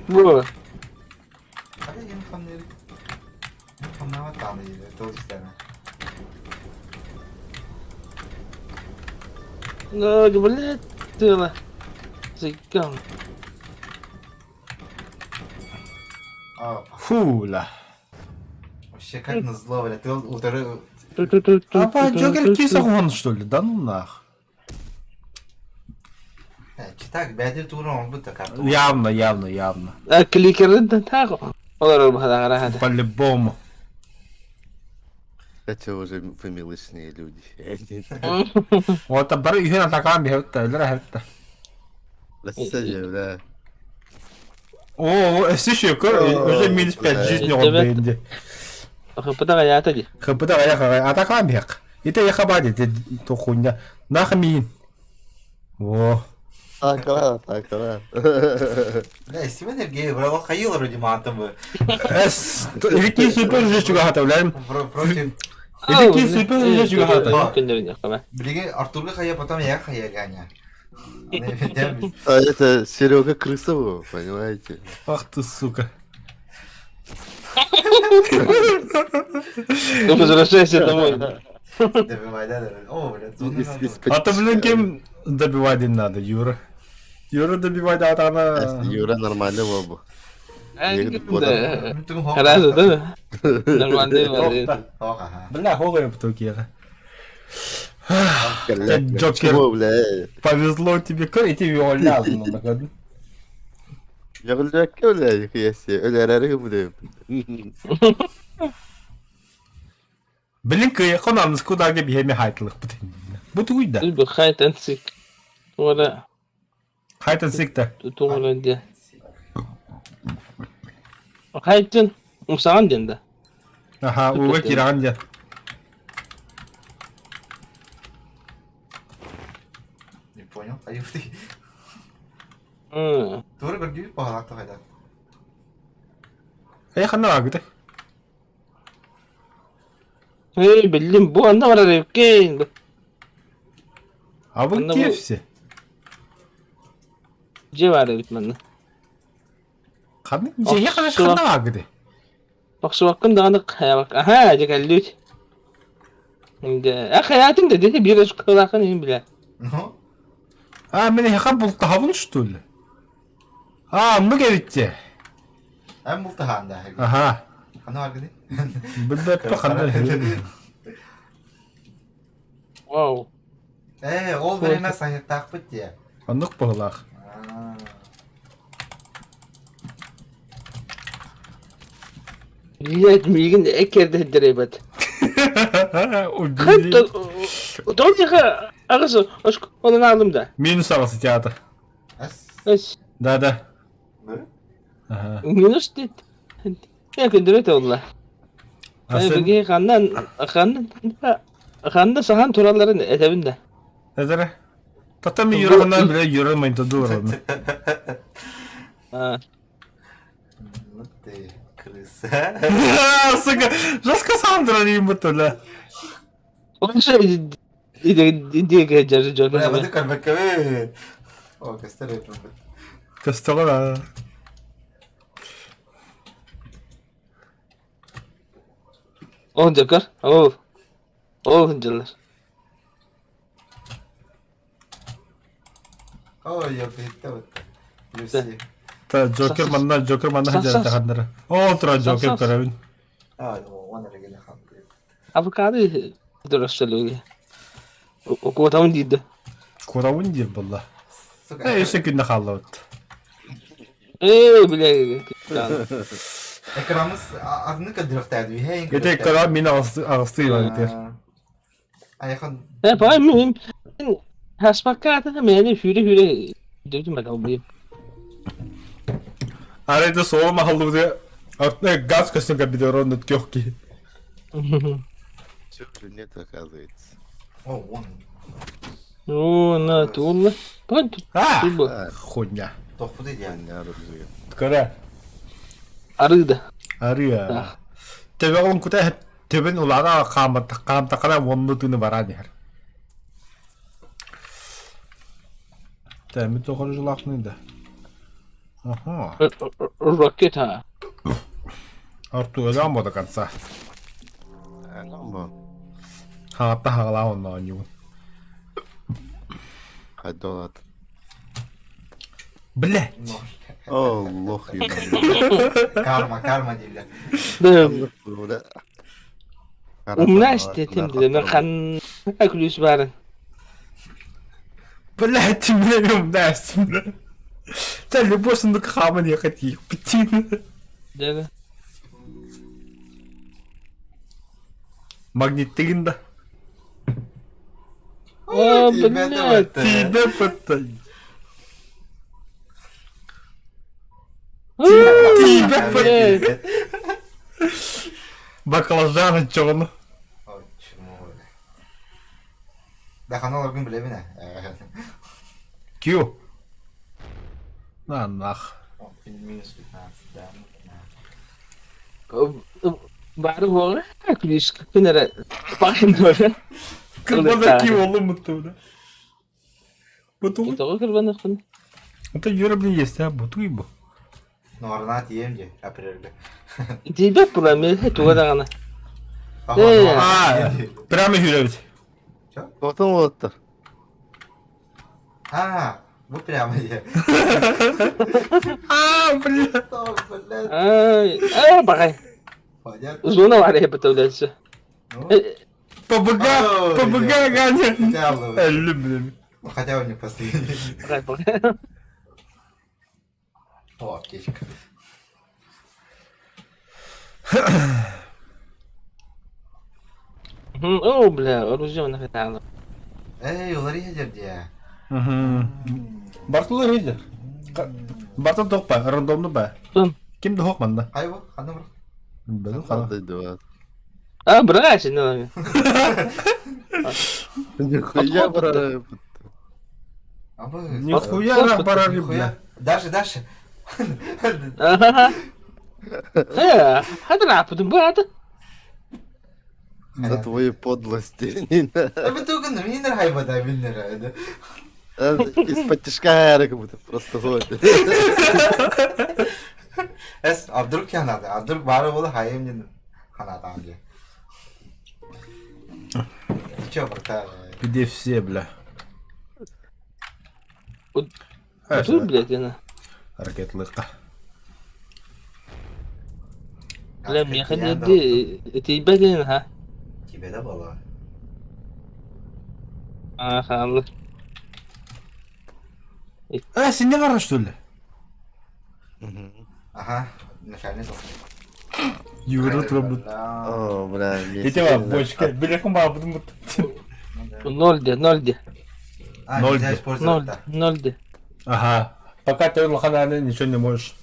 S1: Во.
S3: Хата, ен хамныр. Хамнава тааны тыл түстэне.
S1: Ну, бля, тыла. Зайкам.
S2: Фу, ла.
S3: Вообще как назло, бля, тыл утары...
S2: Апа, Джокер киса он, что ли? Да ну нах.
S3: Читак, бәдир тугры оңбут карту.
S2: Явно, явно, явно.
S1: Кликерин таах. Олар баһадаҕара
S2: По-любому.
S4: Это уже вымилочные люди.
S2: Вот бары үһүн атакаан биһэбит өлөр эһэбит
S4: Россия, бля.
S2: О, өссө шөкөр, уже минус 5 жизни он бэйинди.
S1: Хыппыта аҕайаата дии.
S2: Хыппыта аҕайах аҕай. Атакаан биһэх. Ите яха ба дии тохуня. Нах миин. О.
S4: Атакалаан, атакалаан.
S3: Да, Стивен Сергеев, браво, хайыл вроде матом бы.
S2: Эс, Ити супер же чугахата, блядь.
S3: Против.
S2: Ити супер же чугахата.
S3: Билиги Артурга хайа, потом я хайа, Ганя.
S4: А это Серега Крысова, понимаете?
S2: Ах ты, сука.
S1: Ну, возвращайся домой.
S3: Добивай, да, да. О, блядь, зону надо.
S2: А то, блин, кем добивать не надо, Юра. Юра добивать, а она...
S4: Юра нормально был бы.
S1: Раза, да? Нормально.
S2: Бля, хогаем в Токио. Джокер.
S4: Бля.
S2: Повезло тебе, и тебе увольнял.
S4: Я бля, бля, я өлөрөрү бля.
S2: Блин, кыйхан аныску дага биһэми хайтылых бут. Бу тугуйда.
S1: Бу хайтан сик. Туора.
S2: Хайтан сик да.
S1: Туора диэ. Хайтан умсаҕан диэн да.
S2: Аха, ууга киирэҕин диэн.
S3: Не понял, а ты. Туора көрдүүр баҕалаах хайда.
S2: Эй, ханна баагытай?
S1: Эй, биллим, бу анна барар эбиккин.
S2: А вы где все?
S1: Дьиэ баар эбит манна.
S2: Ханна дьиэ ханна баагытай?
S1: Охсубаккын даҕаны хайабак. Аха, дьэ кэллибит. Дэ, хайаатын да дии биир кылаахын иһин билэ.
S3: Ну?
S2: А, мен эһиэхэ бултаһабын что ли? А, оннук эбит дии.
S3: Эн бултаһаан да.
S2: Аха.
S3: Ханна баргыный?
S2: Билбэппэ ханна
S1: Вау.
S3: Ээ, ол время сайыттаахпыт дии.
S2: Оннук быһылаах.
S1: Блядь, миигин эккэрдэһэрдэр эбит.
S2: Убили.
S1: Тоҕо аҕыс онун аалым да.
S2: Минус аҕыс театр.
S1: Эс.
S2: Да, да.
S1: Минус дит. Күндүрөт олла. Биги ханнан ханнан ханна сахан туралларын этэбин да.
S2: Эдere. Татам юраханан биле юры майда дур.
S3: Ну ты крыса.
S2: Сука, жестко Сандра не бутуля.
S1: Онша иди жары жор.
S3: Бля, бады көрбөккөбү. О, көстөр эппин.
S2: Көстөҕө
S1: Ол жокор. Ол. Ол дьыллар.
S3: Ой, я битте вот. Люси.
S2: Та Джокер манна Джокер манна хадьар хаднара. О, тура Джокер көрөбүн.
S3: А, он эрегеле ханды.
S1: Авокадо дөрөстөлүгү. Куотабын диирдэ.
S2: Куотабын диир буолла. Э, өссө күннэ хааллыбыт.
S1: Ээ, бля.
S3: Экранымыз адыны көдүрөхтээди үһэйин
S2: Ити экран мин аҕыстыы ылан
S3: Айхан
S1: Э, бай мин хаспаккаата мэни сүүрэ-сүүрэ дөтүм бата
S2: Арай да суол махаллыбыты артына газ көстөн кэлбит ороннут көх киһи.
S4: Чё, нет, оказывается.
S3: О, вон.
S1: О, на тула. Пон
S2: А, хуйня.
S3: Тохпут идеально.
S2: Көрө.
S1: Арыда.
S2: Арыя. Төбөҕүн кута төбүн улаҕа хаамтаххана уонну тыыны баран иһэр. Тэммит тоҕоружулаахпын да. Аха.
S1: Ракета.
S2: Артур өлөөн до конца. Хаатта хагалаа онно оонньуубун.
S4: Хайдалат.
S2: Блядь!
S4: О, лох ебаный.
S3: Карма, карма дииллэр.
S1: Да. Умна истэтим диле мен хан күлүс барын.
S2: Блядь, мен умна истим. Та любой сундук хаман ехать их птин.
S1: Да.
S2: Магниттигин да.
S1: О, блядь.
S2: Тиийбэт бытта. Тиийбэт бытта. Баклажан оччоҕуна.
S3: Ой, чмо, бля. Да хана олоргун билэбин ээ.
S2: Q. На нах.
S3: Минус 15, да.
S1: Бары буола күлүскүн эрэ баайын
S2: Кырбана ки олум мутту. Бутугу.
S1: Тоҕо кырбаныахпын?
S2: Это Юра, блин, есть, а? Бутуй бу.
S3: Нуорна тиийэм дии, апрельга.
S1: Тиийбэт була миэхэ туга даҕаны.
S2: А, прямо жүрөбүт.
S4: Потом уолаттар.
S3: А, бу прямо дии.
S2: А, бля.
S3: Блядь.
S1: Ай, ай, баҕай.
S3: Понятно.
S1: Зона бар эбит
S3: Ну,
S2: ПБГ, ПБГ, Ганя.
S3: хотя бы.
S2: Элли, блин.
S3: Ну, хотя бы не последний.
S1: Баҕай, баҕай.
S3: О, аптечка.
S1: О, бля, оружие нахрена.
S3: Эй, улар иһдер дии.
S2: Бартылар иһдер. Бартыл тоқ ба, рандомну ба. Ким да хоқ манда?
S3: Хай бу, ханна бар.
S2: Білім қана.
S4: Дойду.
S1: А, брать, ну.
S4: Нихуя барары.
S3: Абы.
S2: Нихуя барары, бля.
S3: Дальше, дальше.
S1: Ага. Э, хадра, потом брат.
S4: За твои подлости.
S3: Абы тугун минер хайбада минер.
S4: Из-под тишка как будто просто вот.
S3: Эс, а вдруг я надо, а вдруг бары болу хайым ден ханатам же. Ты чё, братан?
S2: Где все, бля?
S1: Тут, блядь, она.
S2: Ракетлыққа.
S1: Бля, миэхэ тиийбэтин ха.
S3: Тебе да было?
S1: А, хаалла.
S2: А, сен не қара, что ли?
S3: Ага, начальный дом.
S2: Юра трубы.
S4: О, бля.
S2: Ете бочка. Билехум ба, будем
S1: Ноль де, ноль де.
S3: А,
S2: Ноль
S3: нельзя
S2: де.
S3: использовать,
S1: Ноль,
S3: да.
S1: ноль де.
S2: Ага. Пока ты лохана ничего не можешь.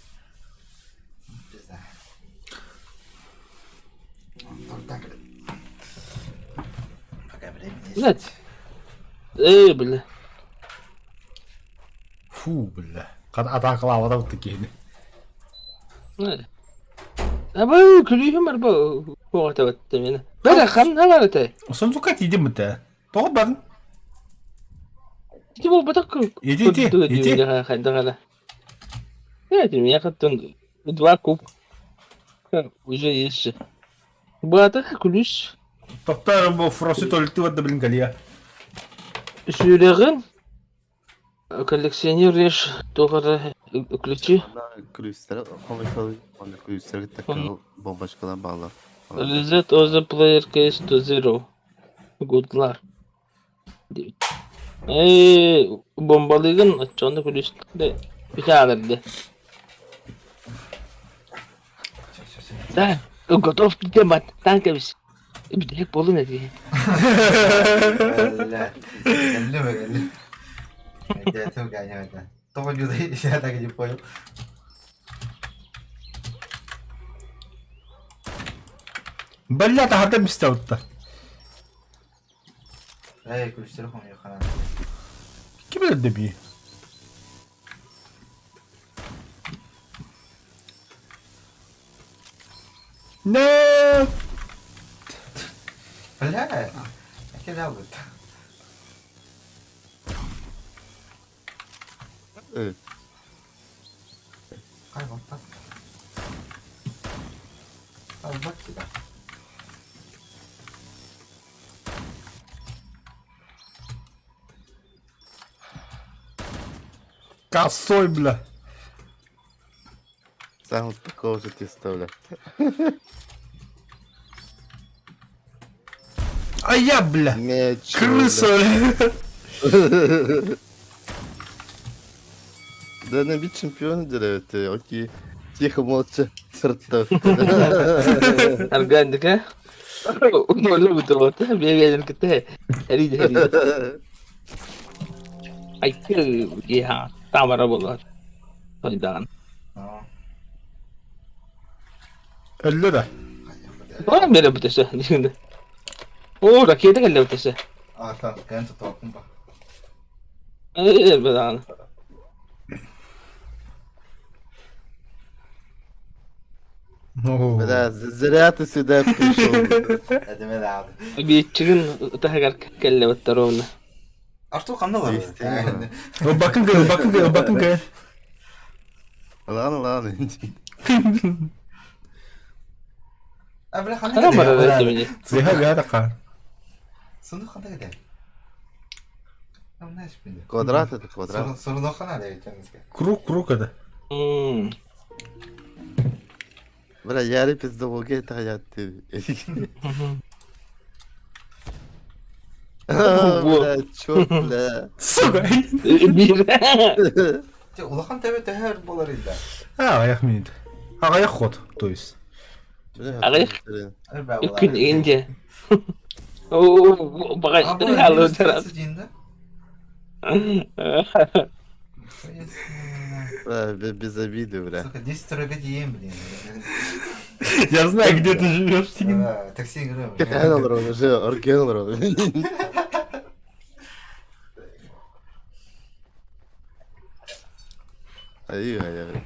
S3: Пизда. Вот так. Пока время есть.
S1: Блядь. Эй, бля.
S2: Фу, бля. Атакалава да такие.
S1: Абы күлүүһүм арба хуоҕатабатта мені. Бара ханна барата.
S2: Сонзука тиидим бите. Тоҕо барын?
S1: Ити буолбатах
S2: Иди, иди, иди.
S1: хайдагала. Знаете, меня как-то два куб уже есть же. Бата ключ.
S2: Тоқтар бу фросы толты вот блин галия.
S1: Сүрегин коллекционируешь тоҕо ключи.
S4: Ключтер, ключтер такая бомбочкалар балар.
S1: Reset other player case to zero. Good luck. Эй, бомбалыгын оччону ключ бүтээлерди.
S3: Всё, всё, всё.
S1: Да, готов демат, танкабис. Бүтэк болун эти.
S3: Бля. Гэллим, гэллим. Я это гоняю, да. То я так и не понял.
S2: Бля, тахарда мистаутта.
S3: Эй, ключтер хомьё хана.
S2: Ким öldü би? Не.
S3: Бля, я кидал бы. Ай, вот так. А, вот тебя.
S2: Косой, бля.
S4: Сам такого же теста, бля.
S2: А я, бля.
S4: Меч.
S2: Крыса, бля.
S4: Да на бит чемпион делают, окей. Тихо, молча, сыртта.
S1: Аргандика. Ноль бутылот. Бебелин ките. Эриде эриде. Айты я тамара болар. Тойдан.
S3: Ну,
S2: Өллө да.
S3: хотя бы.
S1: Тоҕо беребит өссө дигинде. Оо, ракета кэллэбит өссө.
S3: Аатан кэн тутуохпун ба.
S1: Э, бадаҕаны.
S4: Бля, зря ты сюда пришел.
S3: Эдеме даҕаны.
S1: Биитчигин таһыгар кэллэбиттэр ровно.
S3: Артур ханна олорор?
S4: Естественно.
S2: Ылбаккын кэ, ылбаккын кэ, ылбаккын кэ.
S4: Ладно, ладно.
S3: А бля ханна
S1: Ханан
S3: кэтэй?
S1: барар этибини?
S2: Сыһа быһа такка.
S3: Сундук ханна кэтэй? Там знаешь, блин.
S4: Квадрат это квадрат.
S3: Сурунок хана деп айтамызга.
S2: Круг, круг это.
S1: М.
S4: Бля, я пиздоволге это я ты. Бля, чё, бля.
S2: Сука.
S1: Биир.
S3: Те улахан төбө төһөр болар иде.
S2: А, аяқ минут. Аяқ ход, то есть.
S1: Аҕыйах күн Индия. Оо, баҕай алыытара.
S4: Бля, без обиды, бля.
S3: Сука, 10 рога дием, блин.
S2: Я знаю, где ты живешь, Тигин.
S3: Такси играю.
S4: Кэтэн олорон, уже орген олорон. Айыы, айыы.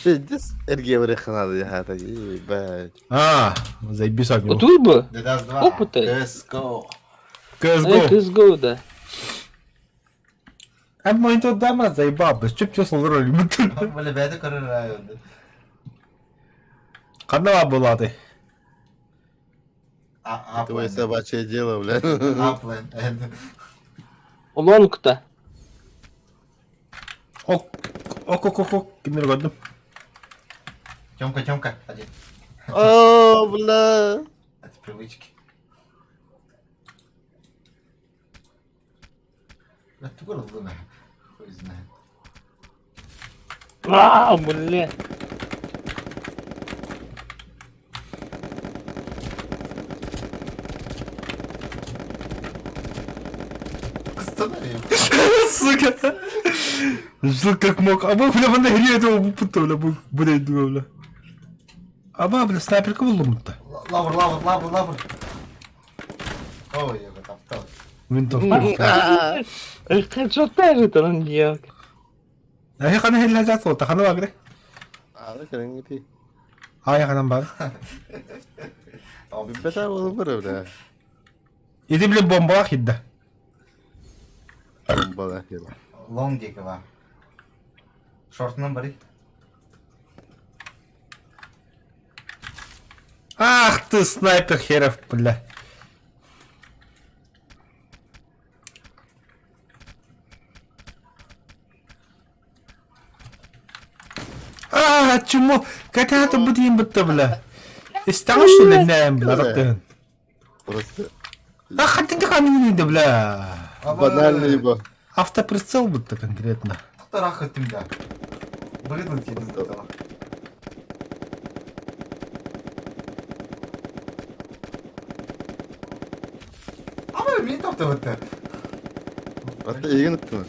S4: Пиздец, эрге барыханады яхата, ебать.
S2: А, заебись огню.
S1: Утуй бы.
S3: Дедас 2.
S1: Опыты.
S3: CSGO.
S2: CSGO.
S1: CSGO, да.
S2: А мой тут дама заебал, бля, чөп чөс олорор.
S3: Бля, бәді көрір районды.
S2: Ханна булады.
S4: Твое собачье дело, бля.
S3: Аплен.
S1: Лонгта.
S2: Ок, ок, ок, ок, ок, кимнер көрдүм.
S3: Тёмка, Тёмка, один.
S4: О, бля.
S3: Это привычки. Бля, тугар ылдым Хуй знает.
S1: Аа, бля.
S3: Останови.
S2: Сука. Жил как мог. А мы, бля, на гре этого путал, бля, блядь, думаю, бля. А мы, бля, снайперка был-то.
S3: Лавр, лавр, лавр, лавр. Ой, я таптал.
S2: Винтовка.
S1: Что делать?
S2: А я хана хелла жат солта, хана багре.
S4: Аны кырыңы
S2: А я ханам бар.
S4: Бета болу бар, бля.
S2: Иди, бля, бомба хидда.
S4: Бомба хидда.
S3: Лонг диэки баар. Шортунан барый.
S2: Ах ты, снайпер херов, бля. А, чему? Какая это будет им будто, бля? Истал, что ли, не, бля, так ты.
S4: Просто
S2: А, хотя ты камень не, бля.
S4: банально, ебо.
S2: Автоприцел будто конкретно.
S3: Тарах өттүм да. Быгыдыл тиедим да. Ама мин таптыбытты.
S4: Ата еген ыттымы?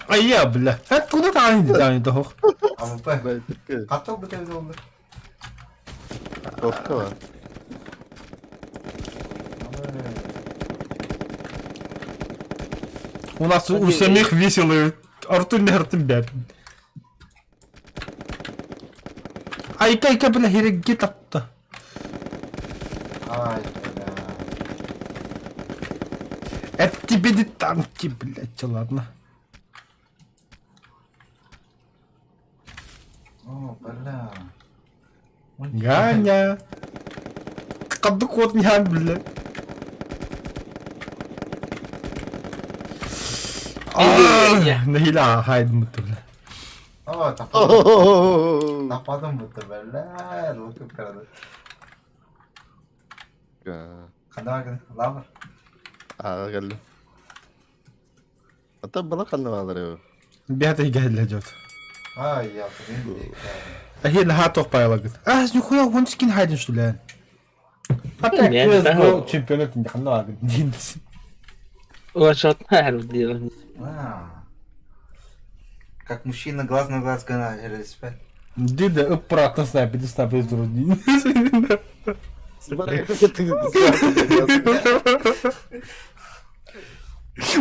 S2: А я, бля. Откуда там не да, хох.
S3: АВП.
S4: Бля, тепке.
S3: Каттал бітеміз oldu.
S4: Korku var.
S2: У нас у самих весело. Артур не Артур, бля. Айка, айка, бля, херек тапты.
S3: Ай, бля.
S2: Это тебе не танки, блядь, ладно.
S3: О, бля.
S2: Ганя. Кадык кот не бля. Нахила хайд муту, бля.
S3: О, тападым. Тападым будто, бля. Лукып карады. Ханна багын, лавр.
S4: А, келди. Ата бала ханна балар ебо.
S2: Бята гәллә жот.
S3: Ай, я, блин.
S2: Ахи лха тоқ пайлагыт. А, нихуя он скин хайден что ли? Опять
S1: Мен
S2: CSGO чемпионат не ханна багын. Динс.
S1: Ваншотнар делать.
S3: Как мужчина глаз на глаз гана респект.
S2: Диде ыппыраттан снайпер снайпер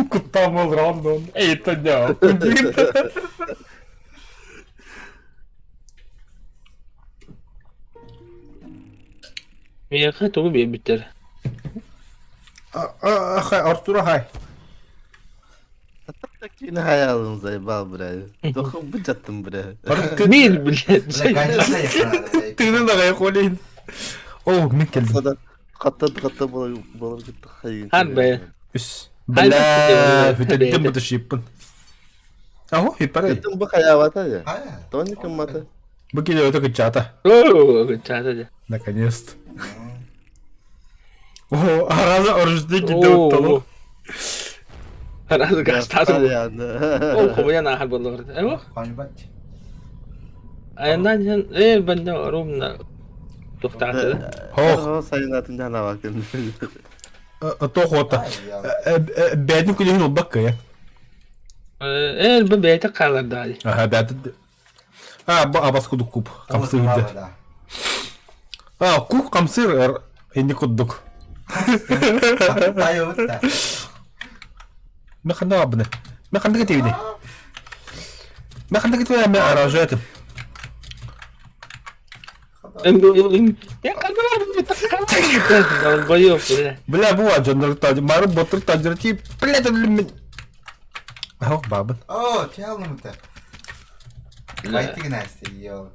S2: Куттаамал рандом. Это не.
S1: Миэхэ тугу биэрбиттэр?
S2: Хай, Артура хай.
S4: Кини хаялын заебал, бля. Тоху быдьаттым, бля.
S1: Мин, блядь.
S2: Тыынын аҕай холин. О, мин кэлдим.
S4: Хатта хатта болар кытта хайын.
S1: Хан бе.
S2: Үс. Бля, бүтүттüm бутушиппын. Аho, хиппарай.
S4: Бүтүн бу хаябата я. Тони кыммата.
S2: Бу киле өтө кыччата.
S1: О, кыччата же.
S2: Наконец-то. О, аразы оружды киде утталу.
S1: Аразы гастасы. О, хомуя нахар боллар. Эво? Айандан сен э банда румна тухтааты.
S2: Хох.
S4: Сайынатын жана бакын.
S2: Тохота. Бәдин күлүһүн улбакка я.
S1: Э, бу бэйте калар дали.
S2: Аха, бәдин. А, бу абас кудук куп. Камсыр. А, куп камсыр инди куддук. Мен ханна абны. Мен ханна кетебини. Мен ханна кетебини мен аражатым. Бля, бу ажандар тажы, бары ботур тажыр ти, бля, мен. Ах, бабын.
S3: О, тялнымыта. Вайтиг Настя, ё.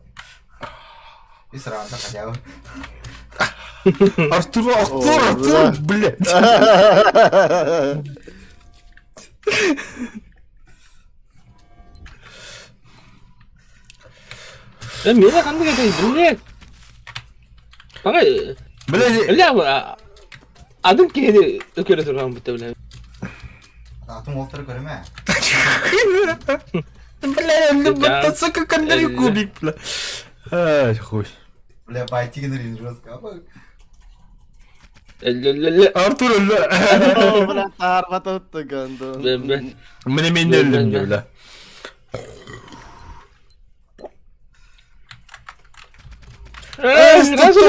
S3: И сразу хотя бы.
S2: Артур, Артур, Артур, блядь.
S1: Мені қандай кетейін, блядь. Бага,
S2: Блядь.
S1: бля, адым киһини өкөрө турган бутта, бля.
S3: Атын олтыры көрөмө.
S2: Бля, бля, сука, кондори кубик, бля. Ай, хуй.
S3: Бля, байтигин рин жестко.
S2: Артур өллө.
S4: Бля, тарбата гандон.
S2: Мне мен өллүм, бля. Сразу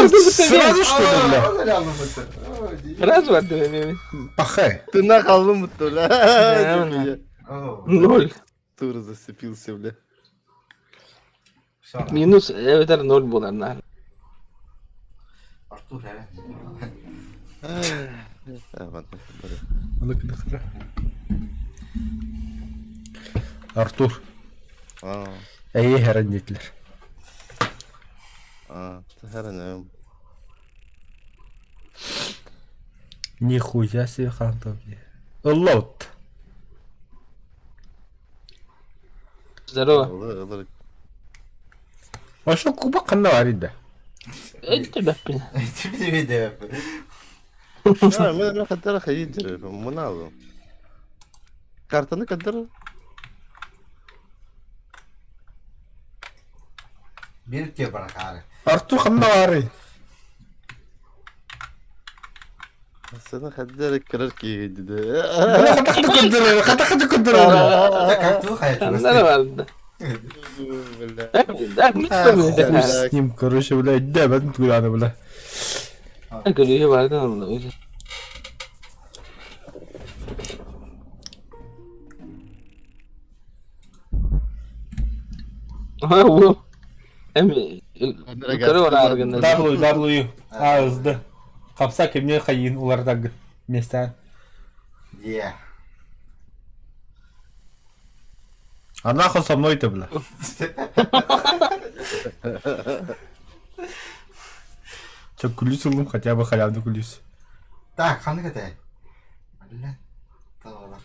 S2: что ли, бля?
S1: Сразу барды
S2: Пахай.
S4: Ты нахалым бутта, бля.
S1: Ноль.
S4: Тур зацепился, бля.
S1: Минус эветер ноль болар на.
S3: Артур,
S2: Артур. Эйе хәрәнетлер. Нихуя себе хантов. Лот.
S1: Здорово.
S2: А что куба канна варит да?
S1: Это бәппин.
S4: Мен каддара хайдыр, муналы. Картаны каддара.
S3: Бир баракары.
S2: Артур канна варит.
S4: Сені хаддара кірер кейді.
S2: Хата хата каддара.
S1: Канна варды.
S2: Хуй с ним, короче, блядь, да, бәтін түгіланы, бля.
S1: Көрүгө барды алла. Эми
S2: W, W, A, Z. Қапса кемне қайын улардаг места.
S3: Yeah.
S2: А нахуй со мной ты, бля. Че, күлүс улым, хотя бы халявный күлүс.
S3: Так, ханы кете. Бля. Тавалар.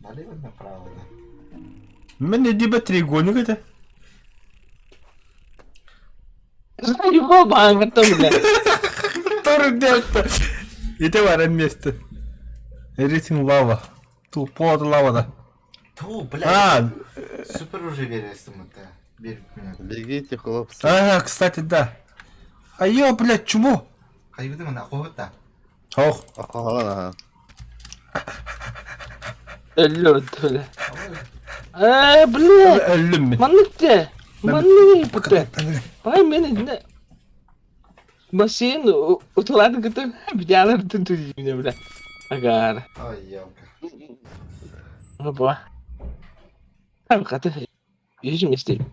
S3: Налево направо, да.
S2: Мен не диба треугольник это.
S1: Заебал баңгыттым, бля.
S2: Который делать-то? Это варен место. Рейтинг лава. Тупо лава, да.
S3: Ту, бля.
S2: А,
S3: Супер уже вересім это. Беріп меня.
S4: Бегите, хлопцы.
S2: а, кстати, да. А ё, блядь, чмо?
S3: Кайгыды мына қойыпта.
S2: Ох.
S4: Ага.
S1: Өллөрдү, бля. Э, бля.
S2: Өллүм мен.
S1: Маннык те. Маннык ыйыппыттар. Бай мен иннэ бассейн утулаатын кытта бүтээлэртин түзүүнэ бля. Агар.
S3: Ой, елка.
S1: Опа. Там хаты. Ижим истейм.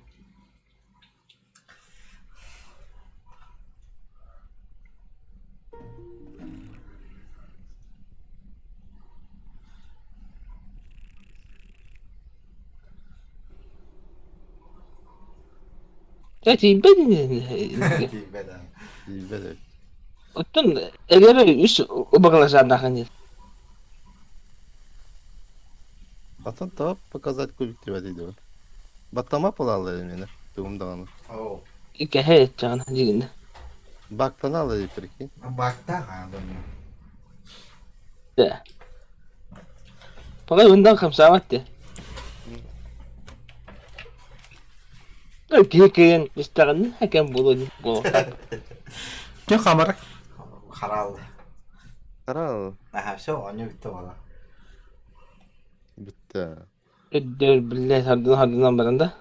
S1: Дьэ тиийбэт ини.
S3: Тиийбэт аа.
S4: Тиийбэт эбит.
S1: Оттон эгэр үс баклажаннаахын диэн.
S4: Атын топ показать кубик тибэтий дуо? Баттама пылааллар именно. Тугум даҕаны.
S3: Оо.
S1: Кэһэ этчэҕин дьигинэ.
S4: Бактана алар прикинь.
S3: Бактаах аа думаю.
S1: Дэ. Пагай bundan хамсаабат дии. Киһи кыайан истэҕинэ кэм буолуо буолуохтаах.
S2: Ким хамар?
S3: Харал.
S4: Харал.
S3: Аха, все, оонньуу бүттэ буола.
S4: Бүттэ.
S1: Өйдөр биллэ сардынан сардынан баран да.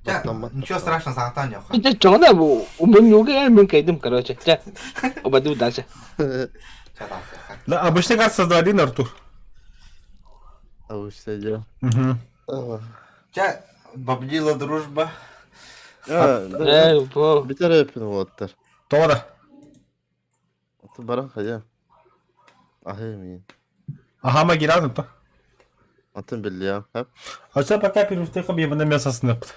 S3: Чэ, ничего страшного, саҕатаан ньохха.
S1: Дьэ чоҕуна бу умунньууга мин кайдым короче. Чэ, ободу дальше.
S2: Да, обычный карт создавали Артур.
S4: Обычное дело.
S2: Угу.
S3: Чэ, победила дружба.
S1: Э, бу.
S4: Бүтэр өпүн уоттар.
S2: Тоҕо
S4: Баран хайа. Аһы мин.
S2: Ага, магиран то.
S4: Атын биллиям. Хап.
S2: А пока перевтеха бьебана мясо сныпт.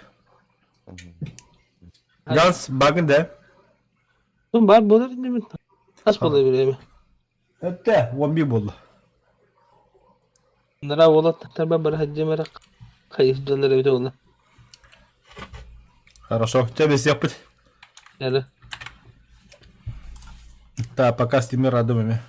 S2: Ганс багын да.
S1: Тун бар болар инде Ас болар билеме.
S2: Өттө, 11 болду.
S1: Нара болот тарба бар хаджымара кайыс дьоннор эбитэ буолла.
S2: Хорошо. Тебя без япыт.
S1: Яда.
S2: Да, пока с теми радуемыми.